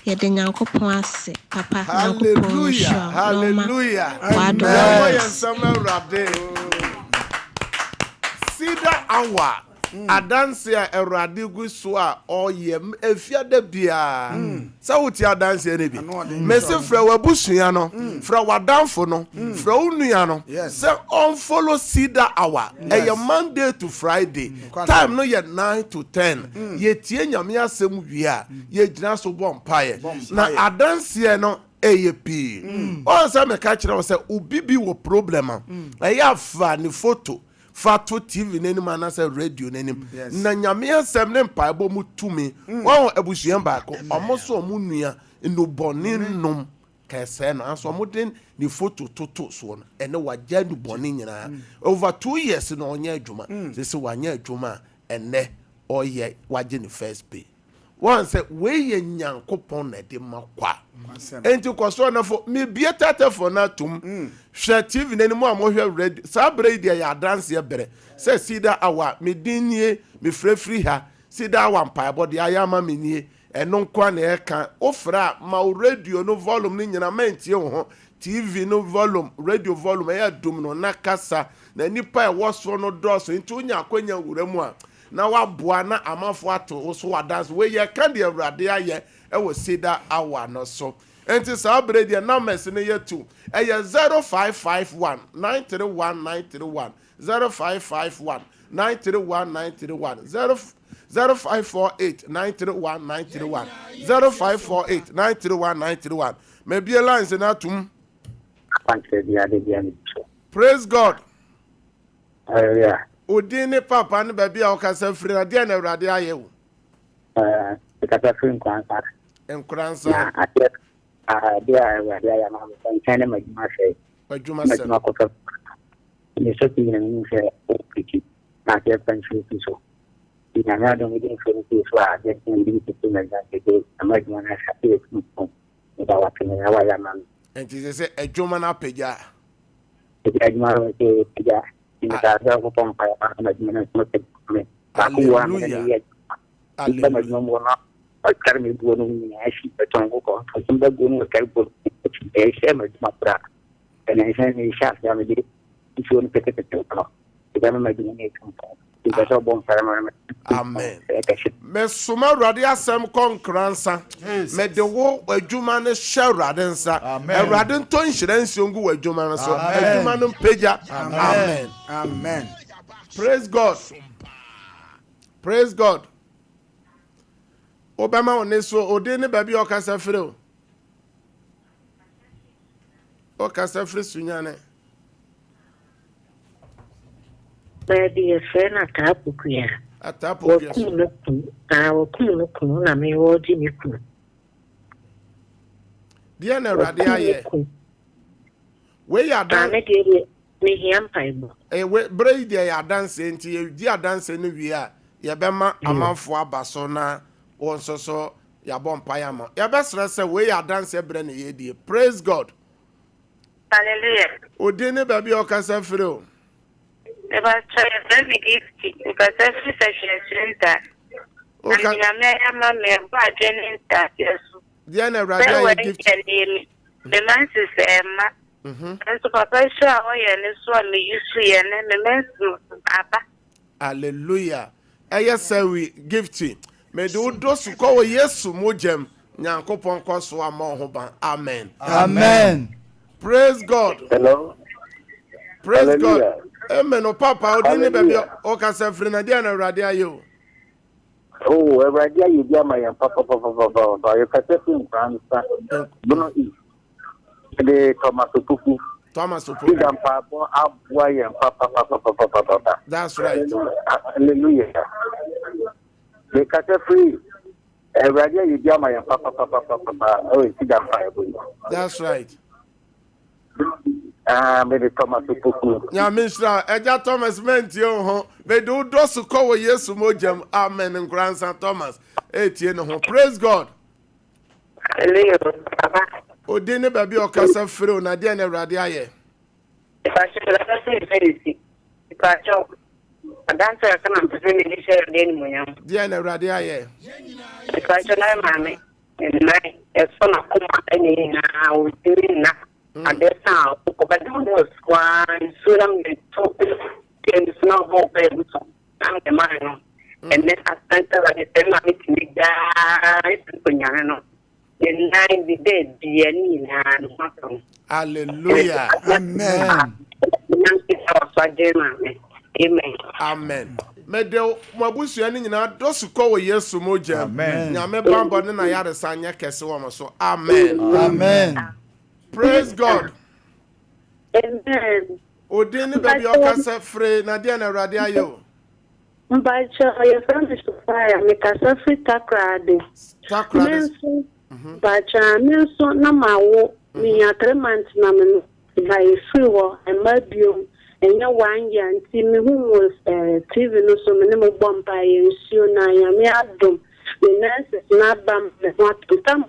Yɛda Nyankopɔn ase papa Nyankopɔn Hallelujah, nhyira wo na ɔma hallelujah. w'adom Yɛmmɔ ayɛ yɛn kɛse. nsam Awurade. Cedar Hour, adanse a Awurade gu so a ɔyɛ efiada biara. Sɛ wote adanseɛ no bi, mese frɛ w'abusua no, frɛ w'adamfo no, frɛ wo nua no sɛ ɔnfollow Cedar Hour. Ɛyɛ Monday to Friday. Time no yɛ 9 to 10. Yɛtie Nyame asɛm wie a, yɛgyina so bɔ mpaeɛ. Na adanseɛ no ɛyɛ pii. Ɔn sɛ meka kyerɛ wo sɛ obi bi wɔ problem a, ɛyɛ afa ne photo fa to TV n'anim anaasɛ radio n'anim. Na Nyame asɛm ne mpaebɔ mu tumi. Wɔn abusua baako, ɔmo so ɔmo nua nnubɔne nom kɛsɛɛ no, anso ɔmo de ne photo toto soɔ no, ɛne wagya nnubɔne nyinaa. Over 2 years na ɔnyɛ adwuma. Sɛ wanyɛ adwuma a, ɛnɛ ɔyɛ wagye ne first pay. Wɔn sɛ wei yɛ Nyankopɔn na ɛde ma kwa. Enti kɔ so ɔnafo mebie tatafo no atom. Hwɛ TV n'anim a mohwɛ radio saa berɛ yi deɛ yɛ adanseɛ berɛ sɛ Cedar Hour me din nie, mefrɛfiri ha. Cedar Hour mpaebɔ deɛ ayɛ ama me nie. Ɛno nko a na ɛka. Wofrɛ a, ma wo radio no volume no nyina ma ntie wo ho. TV no volume, radio volume ɛyɛ dum no na kasa. Na nipa a ɛwɔ soɔ no dɔɔso nti wonya akwanya wura mu a na waboa na amanfoɔ ato wo so wadanse. Wei yɛka deɛ Awurade ayɛ ɛwɔ Cedar Hour no so. Nti saa berɛ deɛ numbers no yɛ two. Ɛyɛ 0551 931 931, 0551 931 931, 0 0548 931 931, 0548 931 931. Mabie lines no atom. Akwankyerɛ biara da biara ne so. Praise God. Hallelujah. Odin ne papa ne baabi a wokasa firi na deɛ na Awurade ayɛ wo? Mekasa firi Nkoransa. Nkoransa. Na adeɛ adeɛ a Awurade ayɛ ama me nkyɛn ne m'adwuma sɛ. Adwuma sɛm. M'adwuma kɔfɛ. Mesɔ pii na menim sɛ ɔpirikyi na adeɛ pa nsuo si so. Nti Nyame adom mede nsuo no sii so a adeɛ kye mede bi tete m'adwuma sɛ ama adwuma no ahyɛ ase yɛ tuntum. Meda wo ase nea woayɛ ama me. Nti sɛ sɛ adwuma no apagya. Ɛgya adwuma no sɛ apagya. Nti mekaa sɛ wobɛbɔ mpaeɛ ma adwuma no nso apagya me. Baako wɔ a mene no yɛ adwuma. Nnipa ma adwuma mu hɔ no ɔtware me buo no nyinaa akyi bɛtɔn nkokɔ. Ɔsom ba guo no wɔtware buo no akyi. Ɛhyɛ m'adwuma koraa. Ɛnɛ sɛ mehyɛ ase a mede nsuo no petepete no. Ɛgya me ma adwuma no ɛtu mpɔn. Nti sɛ ɔbɔ mpaeɛ ma me. Amen. Mesoma Awurade asɛm kɔ Nkoransa. Mede wo adwuma no hyɛ Awurade nsa. Awurade ntɔ nhyira nsuo ngu w'adwuma no so. Adwuma no mpagya. Amen. Amen. Praise God. Praise God. Wobɛma wo ne so odin ne baabi a ɔkasa firi o. Ɔkasa firi Sunyane. Baabi yɛfrɛ no Ataa Pokua. Ataa Pokuaso. Wɔkum no kunu. Ah, wɔkum no kunu na me wɔregye me kunu. Deɛ na Awurade ayɛ. Wei yɛ adan. Ah, me deɛ deɛ mehia mpaebɔ. Eh, we bere yi deɛ yɛ adanseɛ nti yɛdi adanseɛ no wie a yɛbɛma mm. amanfoɔ aba so na wɔn nso so yɛabɔ mpaeɛ ama. Yɛbɛsrɛ sɛ wei yɛ adanseɛ berɛ na yɛdie. Praise God. Hallelujah. Odin ne baabi a ɔkasa firi o. Mepakyɛw yɛfrɛ me Gifty, mekasa firi Sɛhwɛ Nsuta. Na Woka. me Nyame ayɛ ama me ɛbɔ adwene ne nteaseɛ so. Deɛ na Awurade Sɛ ayɛ wei Gifty. deɛ deɛ me me menses ɛmma. Nanso papa hyira a ɔyɛ ne so a me use yɛ ne me menses no aba. Hallelujah ɛyɛ sɛ wi Gifty mede wo dɔ sukɔ wɔ Yesu mogyam Nyankopɔn kɔ so ama wo ho ban amen. Amen. Praise God. Hello. Praise Hallelujah. God. Amen. O papa odi ne baabi Hallelujah. ɔkasa firi na deɛ na Awurade ayɛ o. Oh, Awurade ayɛ bi ama yɛn papapapapapa. Yɛkasa firi Nkoransa, Bono East. Mede Thomas Opoku. Thomas Opoku. Sida mpaebɔ aboa yɛn papapapapapapa. That's right. Hallelujah. Mekasa firi Awurade ayɛ bi ama yɛn papapapapapa ɛwɔ sida mpaebɔ yi. That's right. Ah, mede Thomas Opoku. Nyame nhyira ɛgya Thomas mɛntie wo ho. Mede wo dɔ so kɔ wɔ Yesu mogyam. Amen. Nkoransa Thomas. Etie ne ho. Praise God. Hallelujah, papa. Odin ne baabi a ɔkasa firi o na deɛ na Awurade ayɛ. Ìpàṣẹ ìlànà sí ìfẹ́ lè si. Ìpàṣẹ adanse a kana mpɛ sɛ mede hyɛ Awurade animuonyam. Deɛ na Awurade ayɛ. Ìpàṣẹ na maame ne nan ɛsɔ n'akoma ɛne nyinaa ɔntumi nna. Adeɛ sa a ɔkɔbɛda ho ɔso ara nsuo na mede to deɛ nsuo na ɔbɔ ɔbɛɛ gu so na mede maa no. Ɛnɛ asante Awurade sɛ maame tumi daa ɛtumi kɔnyane no. Ne nan de dɛ bia ne nyinaa ne ho atɔ no. Hallelujah. Amen. Amen. Amen. Mede mo abusua no nyinaa dɔ sukɔ wɔ Yesu mogya mu. Nyame bambɔ ne n'ayaresa nyɛ kɛse wɔ mo so. Amen. Amen. Praise God. Amen. Odin ne baabi a ɔkasa firi na deɛ na Awurade ayɛ o. Mpakyɛw, yɛfrɛ me Sophia, mekasa firi Takoradi. Takoradi. Me nso, mpakyɛw, me nso na mawo, menya three months na me no ba efiri hɔ, ɛmma biom, ɛnyɛ one year, nti mehu mo eh, TV no so, me ne mo bɔ mpaeɛ, nsuo na Nyame adom, me menses no aba ma me ho atɔ me. Tam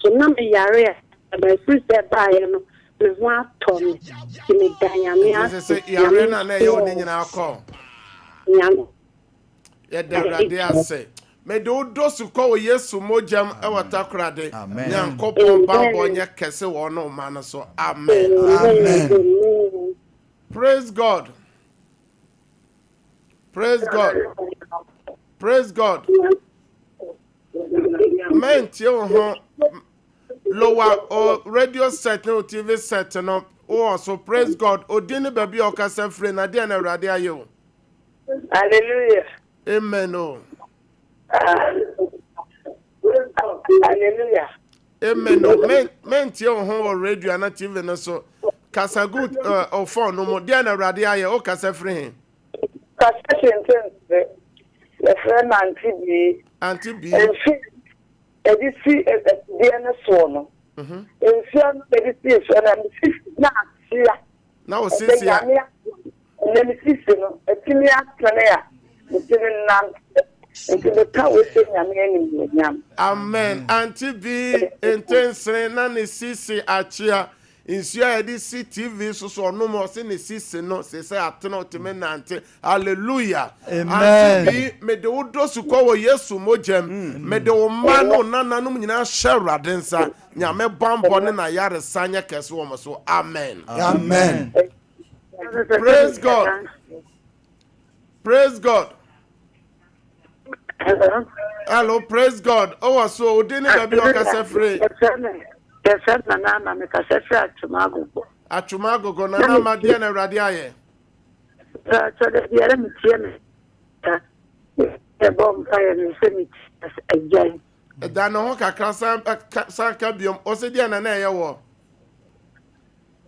so na me yare a, ba efiri sɛ ɛbaeɛ no, me ho atɔ me, nti meda Nyame Nti sɛ ase, sɛ yareɛ Nyame no a na ɛyɛ wo ne nhyira wo. nyinaa kɔ. Nyame Yɛda Awurade ase. Mede wo dɔ sukɔ wɔ Yesu mogyam wɔ Takoradi. Nyankopɔn bammɔ nyɛ kɛse wɔ ɔne wo mma no so. Amen. Amen. Praise God. Praise God. Praise God. Mɛntie wo ho. Lower o radio set ne o TV set no wowɔ so. Praise God. Odin ne baabi a ɔkasa firi na deɛ na Awurade ayɛ o. Hallelujah. Amen o. Hallelujah. Amen o. Men mentie wo ho wɔ radio ana TV no so. Kasa good uh, o phone no mu. Deɛ na Awurade ayɛ o kasa firi he. Kasa kyentɛntere. Yɛfrɛ no Auntie Bee. Auntie Bee. Mfe ɛde si ɛdeɛ no soɔ no. Mfe no ɛde si soɔ no mesisi na akyea. Na wo sisi a. Ɛnɛ me sisi no atumi atene a metumi nante nti meka wei sɛ Nyame animuonyam. Amen auntie bi ntensene na ne sisi akyea nsuo a yɛde si TV so so ɔnom ɔse ne sisi no sese atene ɔtumi nante hallelujah auntie bi mede wo dɔ sukɔ wɔ Yesu mogyam mede wo mma ne wo nananom nyinaa hyɛ Awurade nsa Nyame bambɔ ne n'ayaresa nyɛ kɛse wɔ mo so amen Amen. Praise God. Praise God. Hello, praise God. Oh, so odi ne baabi ɔkasa firi. Yɛfrɛ Nana Ama, mekasa firi Atwoma Agogo. Atwoma Agogo, Nana Ama, deɛ na Awurade ayɛ? Sɛ da biara metie me ka, yɛbɔ mpaeɛ no sɛ metie agyan. Da ne ho kakra san san ka biom, ɔsɛ deɛ na na ɛyɛ wɔ.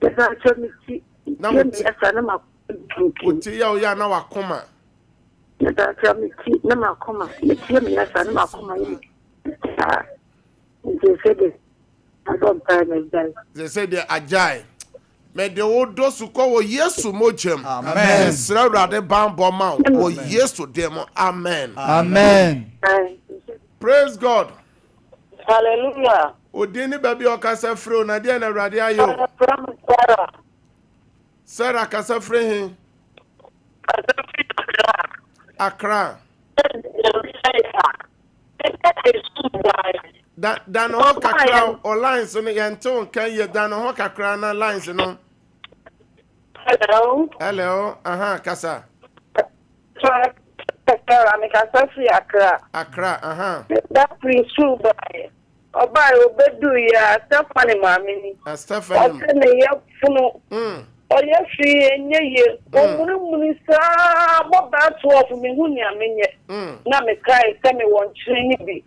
Mepakyɛ me ti Na yɛ wo me ti yɛ sa na ma kinkin. wo ti yɛ wo ya na wakoma. Mepakyɛw me ti na m'akoma me ti yɛ me ya saa na m'akoma yɛ me saa nti sɛ de abɔ mpae na agyae. Sɛ sɛ deɛ agyae. Mede wo dɔ sukɔ wɔ Yesu mogyam. Amen. Mesrɛ Awurade banbɔ ma wo wɔ Yesu din mu. Amen. Amen. Praise God. Hallelujah. Odin ne baabi a ɔkasa firi o na deɛ na Awurade ayɛ o. Sarah. Sarah kasa firi he? Kasa firi Accra. Accra. Da da ne hɔ kakra o lines no yɛnte wo nka yie da ne hɔ kakra na lines no. Hello. Hello, aha, kasa. Sarah, me kasa firi Accra. Accra, aha. Da firi sukuu baeɛ. Ɔbaeɛ ɔbɛduiɛ a Stephanie maame ni. Ah, Stephanie. Ɔsɛ ne yafunu. Ɔyɛ hwee ɛnyɛ yie. Ɔmunimuni saa bɔ bɛɛ 12 mehu nea menyɛ. Na mekae sɛ mewɔ nkyene no bi.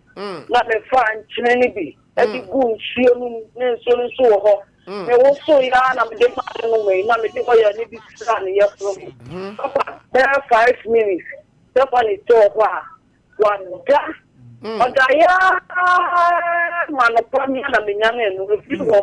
Na mefaa nkyene no bi de guu nsuo no mu. Na nsuo no nso wɔ hɔ. Mewosoeɛ ara na mede maa no nomee na mede oil no bi sraa ne yafunu ho. Papa bɛyɛ 5 minutes Stephanie tɔɔ hɔ a Wada. Ɔdaeɛ ara ma anɔpa me ara na menyanee no. Ɛfiri hɔ,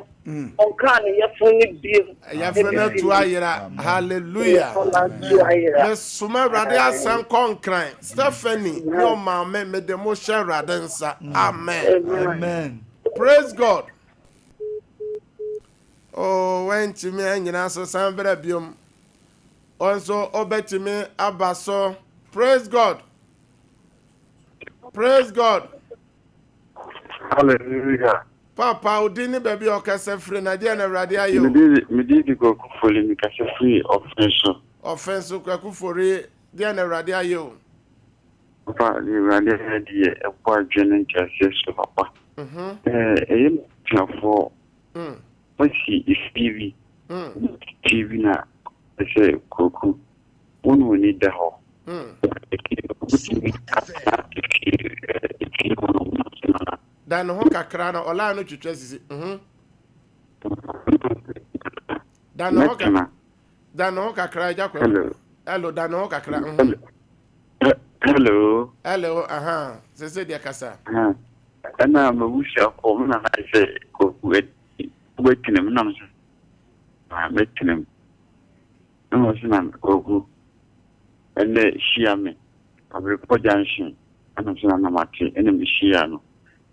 ɔnkaa ne yafunu no bio. Yafunu no atu ayera. Hallelujah. Atu ayera. Mesoma Awurade asɛm kɔ Nkran. Stephanie ne ɔmaame, mede mo hyɛ Awurade nsa. Amen. Amen. Praise God. Oh, wantumi anyina so san bra biom. Ɔnso ɔbɛtumi aba so. Praise God. Praise God. Hallelujah. Papa, wo din ne baabi a ɔkasa firi na deɛ na Awurade ayɛ o. Me din de Kwaku Fori, me kasa firi Ɔfen so. Ɔfen so, Kwaku Fori, deɛ na Awurade ayɛ o. Papa, deɛ Awurade ayɛ deɛ ɛbɔ adwene ne nteaseɛ so papa. Ɛyɛ m'abusuafoɔ, wɔasi efie bi, fie bi na sɛ Kwaku, Wo na w'ani da hɔ. Wobɛtumi atena efie hɔ nom na. Da ne ho kakra na ɔlaa no twitwa sisi. Mhm. Da ne ho kakra. Da ne ho kakra agya kwa. Hello. Hello, da ne ho kakra. Mhm. Hello. Hello, aha. Sese deɛ kasa. Ɛna m'abusuafoɔ mo na na sɛ kwaku wobɛtena mu nam sɛ mɛtena mu. Ɛna ɔse na Kwaku ɛnɛ hyia me Abirepɔ junction ɛna ɔse na na mate ɛna me hyia no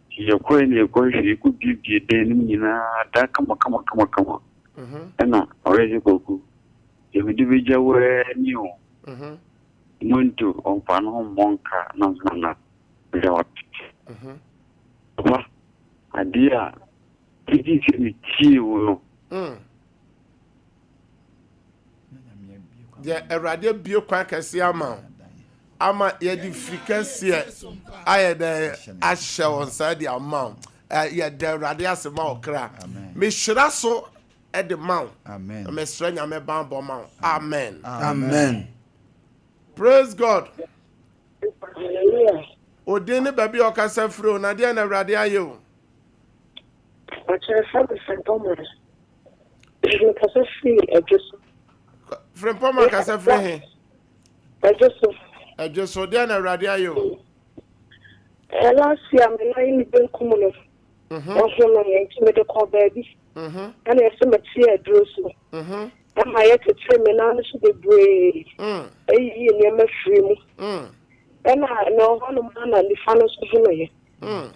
nti yɛkɔɛ na yɛkɔ hwehwɛ yɛkɔ biebie dan no mu nyinaa dan kama kama kama kama ɛna ɔyɛ sɛ Kwaku deɛ mede bɛgya wo ara ni o monto ɔmfa no ho mmɔ nka na ɔse na na meda wate papa adeɛ a ɛgye sɛ metie wo no Deɛ Awurade abue kwan kɛseɛ ama wo ama yɛde firi kɛseɛ ayɛ dɛ ahyɛ wo nsa de ama wo yɛda Awurade ase ma wo kra mehyira so de ma wo mesrɛ Nyame banbɔ ma wo amen amen praise God odin ne baabi a ɔkasa firi o na deɛ na Awurade ayɛ o Ɔkyerɛ sɛ Frimpong Mekasa firi Adwo so. Frimpong kasa firi he? Adwo so. Adwo so, deɛ na Awurade ayɛ o? Eh, last year me nan ne benkum no. Mhm. Ɛho no yɛ nti mede kɔɔ baabi. Mhm. Ɛna ɛsɛ mɛte aduro so. Mhm. Ɛma yɛkyekyere me nan no so bebree. Ɛyiyi nneɛma firi mu. Ɛna na ɔhɔnom na nifa no nso ho no yɛ.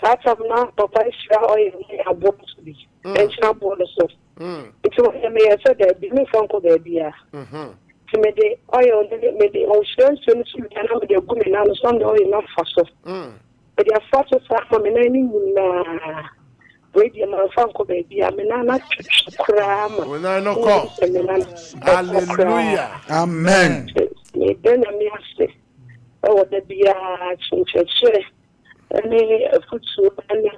Saa tam na papa ahyira ɔyɛ ne aboɔ no so bi. Ɛnkyena aboɔ no so. Nti wɔyɛ meyɛ sɛ daabi memfa nkɔ baabiara. Nti mede oil no mede ɔhyira nsuo no so wia na mede agu me nan no so na mede oil no afa so. Mede afa so saa ma me nan no nyinaa. Wei deɛ mamfa nkɔ baabiara me nan no atwetwe koraa ma. Wo nan no kɔ. Sɛ me nan ɛkɔ koraa. Hallelujah. Amen. Meda Nyame ase ɛwɔ da biara nkyerɛkyerɛ ne afutuo ne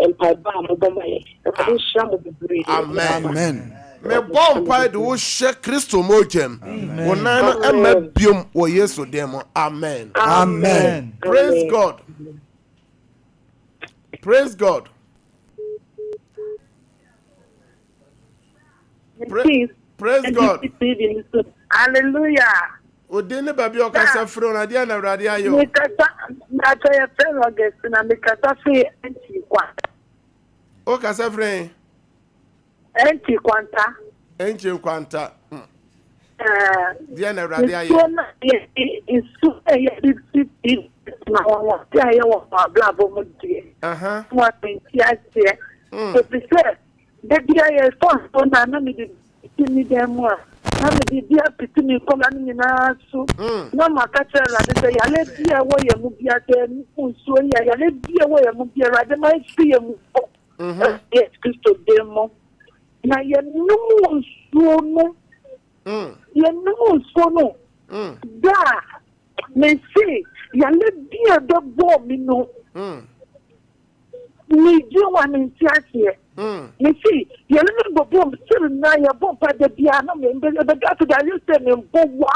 mpaebɔ a mobɔ ma yɛn. Awurade nhyira mo bebree. Amen. Amen. Mebɔ mpae de wo hyɛ Kristo mogyam. Wo nan no ɛma biom wɔ Yesu din mu. Amen. Amen. Praise God. Praise God. Pra praise God. Hallelujah. Wo din ne baabi a ɔkasa firi na deɛ na Awurade ayɛ o. Mekasa, mepakyɛ yɛfrɛ me Augustina, mekasa firi Antwi Kwanta. Wo kasa firi he? Antwi Kwanta. Antwi Kwanta. Deɛ na Awurade ayɛ. Nsuo na yɛde nsuo na yɛde si na wɔn wɔn ayɛ wɔ wɔn abrabɔ mu deɛ. Wɔn ante aseɛ. Efisɛ Da biara yɛsɔ nsuo no a, na mede bi si me dan mu a, na mede bi apete me nkwadaa no nyinaa so. Na maka kyerɛ Awurade sɛ, yare bi a ɛwɔ yɛn mu biara, sɛ yɛnom nsuo yi a, yare bi a ɛwɔ yɛn mu biara, Awurade ma ɛmfiri yɛn mu nkɔ. Ɛwɔ Yesu Kristo din mu. Na yɛnom nsuo no, yɛnom nsuo no, da a mese yare bi a ɛbɛbɔɔ me no, Megye wo a mente aseɛ. Mese yɛne no bɔbɔ mu sɛ na yɛbɔ mpa da biara na ɛbɛda ase da ayɛ sɛ membɔ wa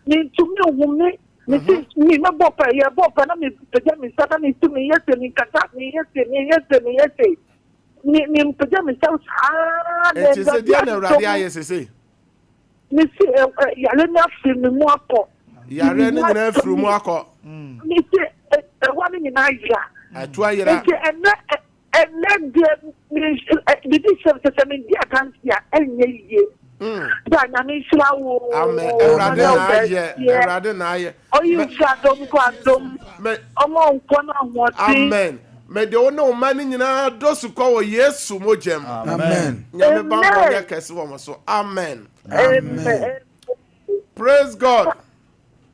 mentumi nhome. Mese me mɛbɔ mpa yɛbɔ mpa na mepagya me nsa na mese meyɛ se menkasa meyɛ se meyɛ se meyɛ se me mepagya me nsa saa na Ɛnti sɛ deɛ na Awurade ayɛ sesei? Mese yare no afiri me mu akɔ. Yare no nyinaa afiri mu akɔ. Mese ɛwa no nyinaa yera. Atu ayera. Nti ɛnɛ ɛnɛ deɛ biribi hyɛ sɛ sɛ medi adanse a ɛnyɛ yie. Da nyame nhyira wo. Amen. Awurade na ayɛ. Awurade na ayɛ. Ɔyi nhyira adom kɔ adom. Ɔma nkɔ no ahoɔden. Amen. Mede wo ne wo mma no nyinaa dɔ sukɔ wɔ Yesu mogyam. Amen. Nyame bammɔ nyɛ kɛse wɔ mo so. Amen. Amen. Praise God.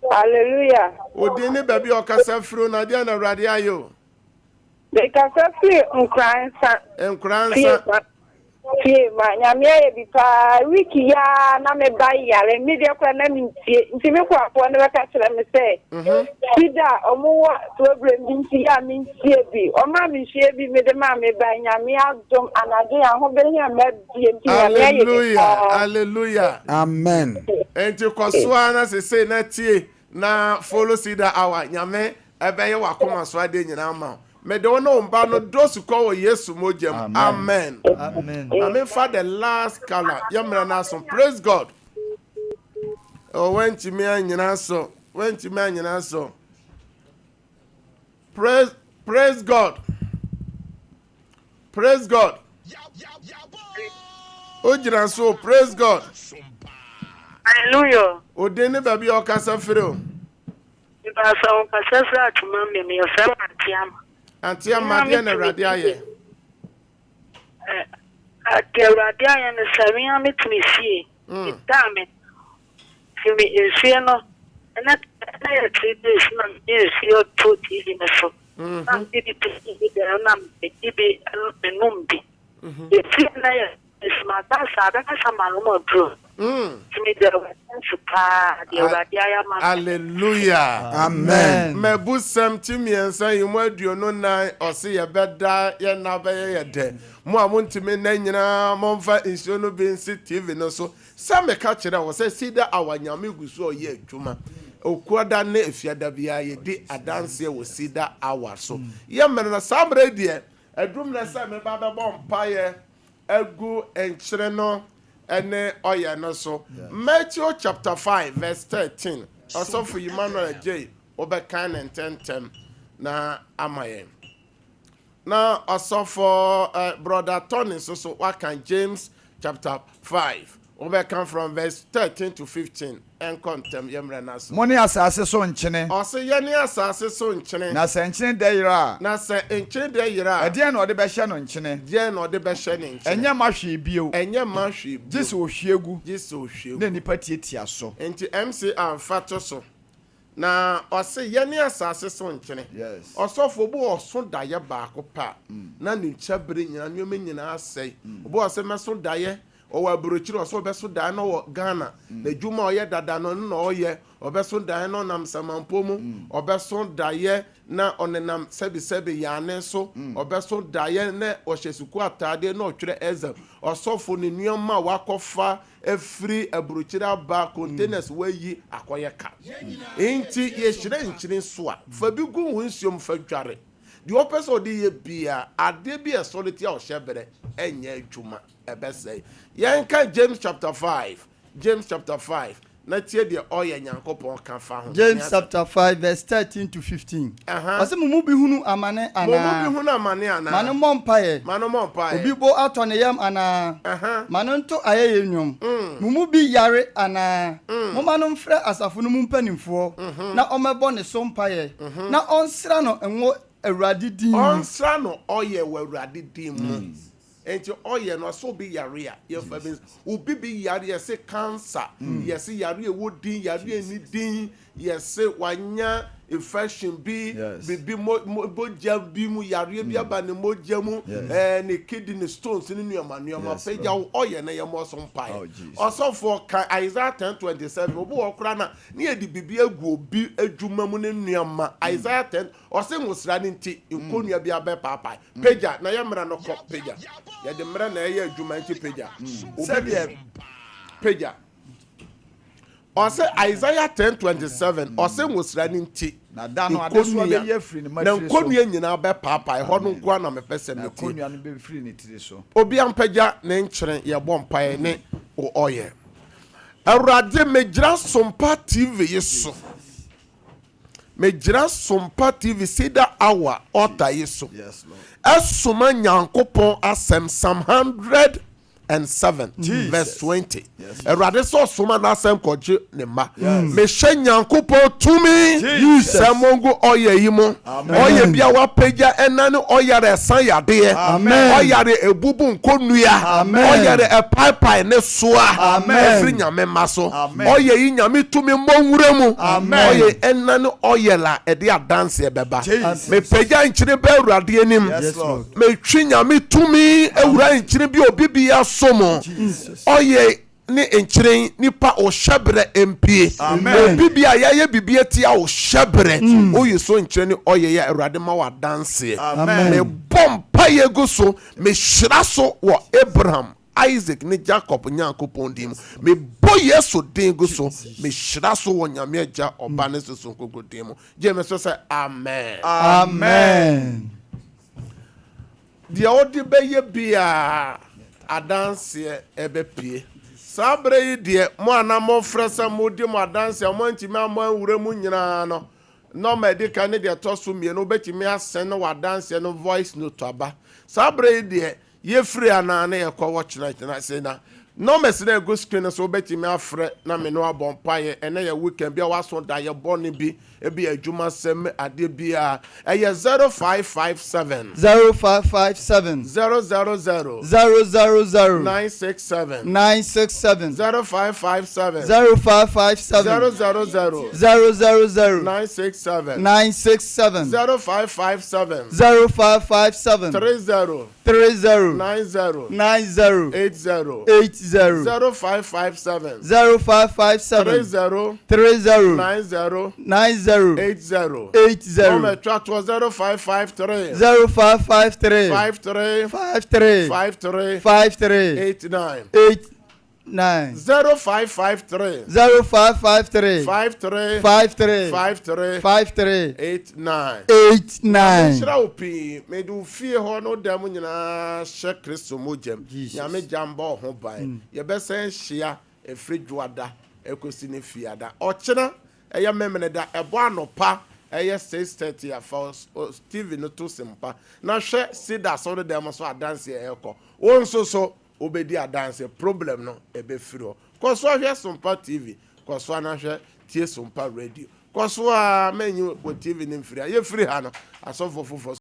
Hallelujah. Odin ne baabi a ɔkasa firi na deɛ na Awurade ayɛ o. Mekasa firi Nkoransa. Nkoransa. Tie ma Nyame ayɛ bi paa week yi ara na me ba yare me deɛ koraa na mentie nti me korafoɔ no bɛka kyerɛ me sɛ sida a ɔmo wɔ problem bi nti yɛ a mentie bi ɔmaa me nsuo bi mede maa me ba Nyame adom anadwo yɛn ho bɛhia ma bie nti Nyame ayɛ bi paa. Hallelujah. Amen. Enti kɔ so ara na sesei na tie na follow Cedar Hour Nyame ɛbɛyɛ w'akoma so adeɛ nyinaa ama wo. Mede wo ne wo mba no dɔ sukɔ wɔ Yesu mogya mu. Amen. Ma memfa the last color. Yɛ mmerɛ no aso. Praise God. Oh, wantumi anyina so. Wantumi anyina so. Praise, praise God. Praise God. Ogyina so. Praise God. Hallelujah. Odin ne baabi a ɔkasa firi o. Mepakyɛw wo kasa firi atoma me me yɛfrɛ me Auntie Ama. Auntie Ama deɛ na awurade ayɛ. Deɛ awurade ayɛ no sɛ me ara mete me fie me da me fi me nsuo no ɛnɛ ɛnɛ yɛ 3 days na me nsuo to TV no so na me de bi pɛ bi dɛm na me de bi me nom bi efie na yɛ Nso maba saa bɛka sɛ manom aduro. Nti meda Awurade ase paa deɛ Awurade ayɛ ama me. Hallelujah. Amen. Mabusɛm ti mmiɛnsa yi mu 24 ɔse yɛbɛda yɛn nna bɛyɛ yɛ dɛ. Mo a montumi nna nyinaa momfa nsuo no bi nsi TV no so. Sɛ meka kyerɛ wo sɛ Cedar Hour Nyame gu so ɔyɛ adwuma. Okuada ne Efiada biara yɛdi adanseɛ wɔ Cedar Hour so. Yɛ mmerɛ no saa mmerɛ yi deɛ aduru mmerɛ sɛ meba bɛbɔ mpaeɛ agu nkyene no ne ɔyɛ no so. Matthew chapter 5 verse 13. Ɔsɔfo Emmanuel Adjei wobɛkan ne ntɛntɛm na ama yɛn. Na ɔsɔfo eh, brother Tony nso so wakan James chapter 5 wobɛka from verse 13 to 15. Ɛnkɔ ntɛm, yɛ mmerɛ no aso. Mone asase so nkyene. Ɔse, Yɛne asase so nkyene. Na sɛ nkyene dɛ yera a. Na sɛ nkyene dɛ yera a. Ɛdeɛn na ɔde bɛhyɛ no nkyene? Deɛn na ɔde bɛhyɛ ne nkyene? Ɛnyɛ mma hwee bio. Ɛnyɛ mma hwee bio. Gye sɛ ɔhwie gu. Gye sɛ ɔhwie gu. Na nnipa tiatia so. Nti MC amfa to so. Na ɔse, Yɛne asase so nkyene. Yes. Ɔsɔfo, obi wɔ ɔso daeɛ baako pɛ a, na ne kyɛbere nyinaa, nneɛma nyinaa asɛe. Obi wɔ ɔse, mɛso daeɛ Ɔwɔ aburokyire ɔsɛ ɔbɛso dan no wɔ Ghana. N'adwuma a ɔyɛ dada no ɛno na ɔyɛ. Ɔbɛso dan no ɔnam samanpo mu. Ɔbɛso daeɛ na ɔnenam sɛbisɛbi yaane so. Ɔbɛso daeɛ na ɔhyɛ sukuu ataadeɛ na ɔtwerɛ exam. Ɔsɔfo ne nneɛma a wakɔfa afiri aburokyire aba, containers wayi akɔyɛ ka. Nti yɛhyira nkyene so a, fa bi gu wo nsuom fa dware. Deɛ ɔpɛ sɛ ɔde yɛ biara, adeɛ bi a ɛsɔre tia ɔhyɛ berɛ ɛnyɛ adwuma. Ɛbɛsɛe. Yɛnka James chapter 5, James chapter 5, Na tie deɛ ɔyɛ Nyankopɔn ka fa ho. James chapter 5 verse 13 to 15. Ɔse mo mu bi hunu amane anaa? Mo mu bi hunu amane anaa? Ma no mmɔ mpaeɛ. Ma no mmɔ mpaeɛ. Obi bo atɔ ne yam anaa? Ma no nto ayɛyie nnwom. Mo mu bi yare anaa? Momma no mfrɛ asafo no mu mpanimfoɔ na ɔmmɛbɔ ne so mpaeɛ, na ɔnsra no ngo Awurade din mu. Ɔnsra no ɔyɛ wɔ Awurade din mu. Enti ɔyɛ no sɛ obi yare a yɛfa bi obi bi yare yɛse cancer yɛse yare ɛwɔ din yare ɛni din yɛse wanya infection bi bibi mogya bi mu yareɛ bi aba ne mogya mu ɛɛ ne kidney stones ne nneɛma nneɛma pagya wo ɔyɛ na yɛmmɔ so mpae ɔsɔfoɔ ka Isaiah 10:27 obi wɔ koraa na ne yɛde biribi agu obi adwuma mu ne nneɛma Isaiah 10 Ɔse ngosra no nti nkonnua bi abɛpaapae. Pagya na yɛ mmra no kɔ pagya. Yɛde mmerɛ na ɛyɛ adwuma nti pagya. Obi bi pagya. Ɔse Isaiah 10:27 ɔse ngosra no nti nkonnua na nkonnua nyinaa bɛpaapae. Ɛhɔ no nko ara na mepɛ sɛ metie. Obi ampagya ne nkyene yɛbɔ mpaeɛ ne ɔyɛ. Awurade megyina Sompa TV yi so. Megyina Sompa TV Cedar Hour altar yi so ɛsoma Nyankopɔn asɛm Psalm 107 verse 20. Awurade sɛ ɔsoma n'asɛm kɔgye ne mma. Mehyɛ Nyankopɔn tumi sɛ mongu ɔyɛ yi mu. Ɔyɛ bi a wapagya ɛna ne ɔyare ɛsa yadeɛ. Ɔyare ebubu nkonnua. Ɔyare ɛpaepae ne soa ɛfiri Nyame mma so. Ɔyɛ yi Nyame tumi mmɔ nwura mu. Ɔyɛ ɛna ne ɔyɛ la ɛde adanseɛ bɛba. Mepagya nkyene bɛ Awurade anim. Metwe Nyame tumi awura nkyene bi obi bi aso mu. Ɔyɛ ne nkyene nipa ɔhyɛbrɛ mpie. Obi bi a yɛayɛ biribi atia ɔhyɛbrɛ. Oyi so nkyene ne ɔyɛ yɛ Awurade ma wɔ adanseɛ. Mebɔ mpaeɛ gu so. Mehyira so wɔ Abraham Isaac ne Jacob Nyankopɔn din mu. Mebɔ Yesu din gu so. Mehyira so wɔ Nyame Agya, Ɔba ne Sunsum Kronkron din mu. Gye me so sɛ amen. Amen. Deɛ wode bɛyɛ biara adanseɛ ɛbɛpue. Saa berɛ yi deɛ mo a na mofrɛ sɛ modi mo adanseɛ a moantumi ammɔ anwura mu nyinaa no, nɔma ɛdi kan ne deɛ ɛtɔ so mmienu wobɛtumi asɛne w'adanseɛ no voice note aba. Saa berɛ yi deɛ Yɛfiri anaa na yɛkɔ wɔ kyena kyena sei na numbers na ɛgu screen no so wobɛtumi afrɛ na me ne wabɔ mpaeɛ. Ɛnɛ yɛ weekend bi a waso da yɛ bɔne bi ebi adwuma sɛm adeɛ biara ɛyɛ 0557 0557 000 000 967 967 0557 0557 000 000 967 967 0557 0557 30 30 90 90 80 80 0557 0557 30 30 90 90 80 80 Nɔmba ɛtwa toɔ 0553 0553 53 53 53 53 89 89 0553 0553 53 53 53 53 89 89. Nhyira wo pii. Mede wo fie hɔ ne wo dan mu nyinaa hyɛ Kristo mogyam. Nyame gya mbɔ wo ho ban. Yɛbɛsan ahyia ɛfiri Dwoada ɛkɔsi ne Fiada. Ɔkyena ɛyɛ Memeneda ɛbɔ anɔpa ɛyɛ 6:30 a fa wo TV no to Sempa na hwɛ Cedar asɔredan mu so adanseɛ ɛrekɔ. Wo nso so wobɛdi adanseɛ problem no ɛbɛfiri hɔ. Kɔ so hwɛ Sompa TV, kɔ so ara hwɛ tie Sompa Radio. Kɔ so ara mɛnyi wɔ TV no mfiri ha. Yɛfiri ha no, asɔfoɔ foforɔ.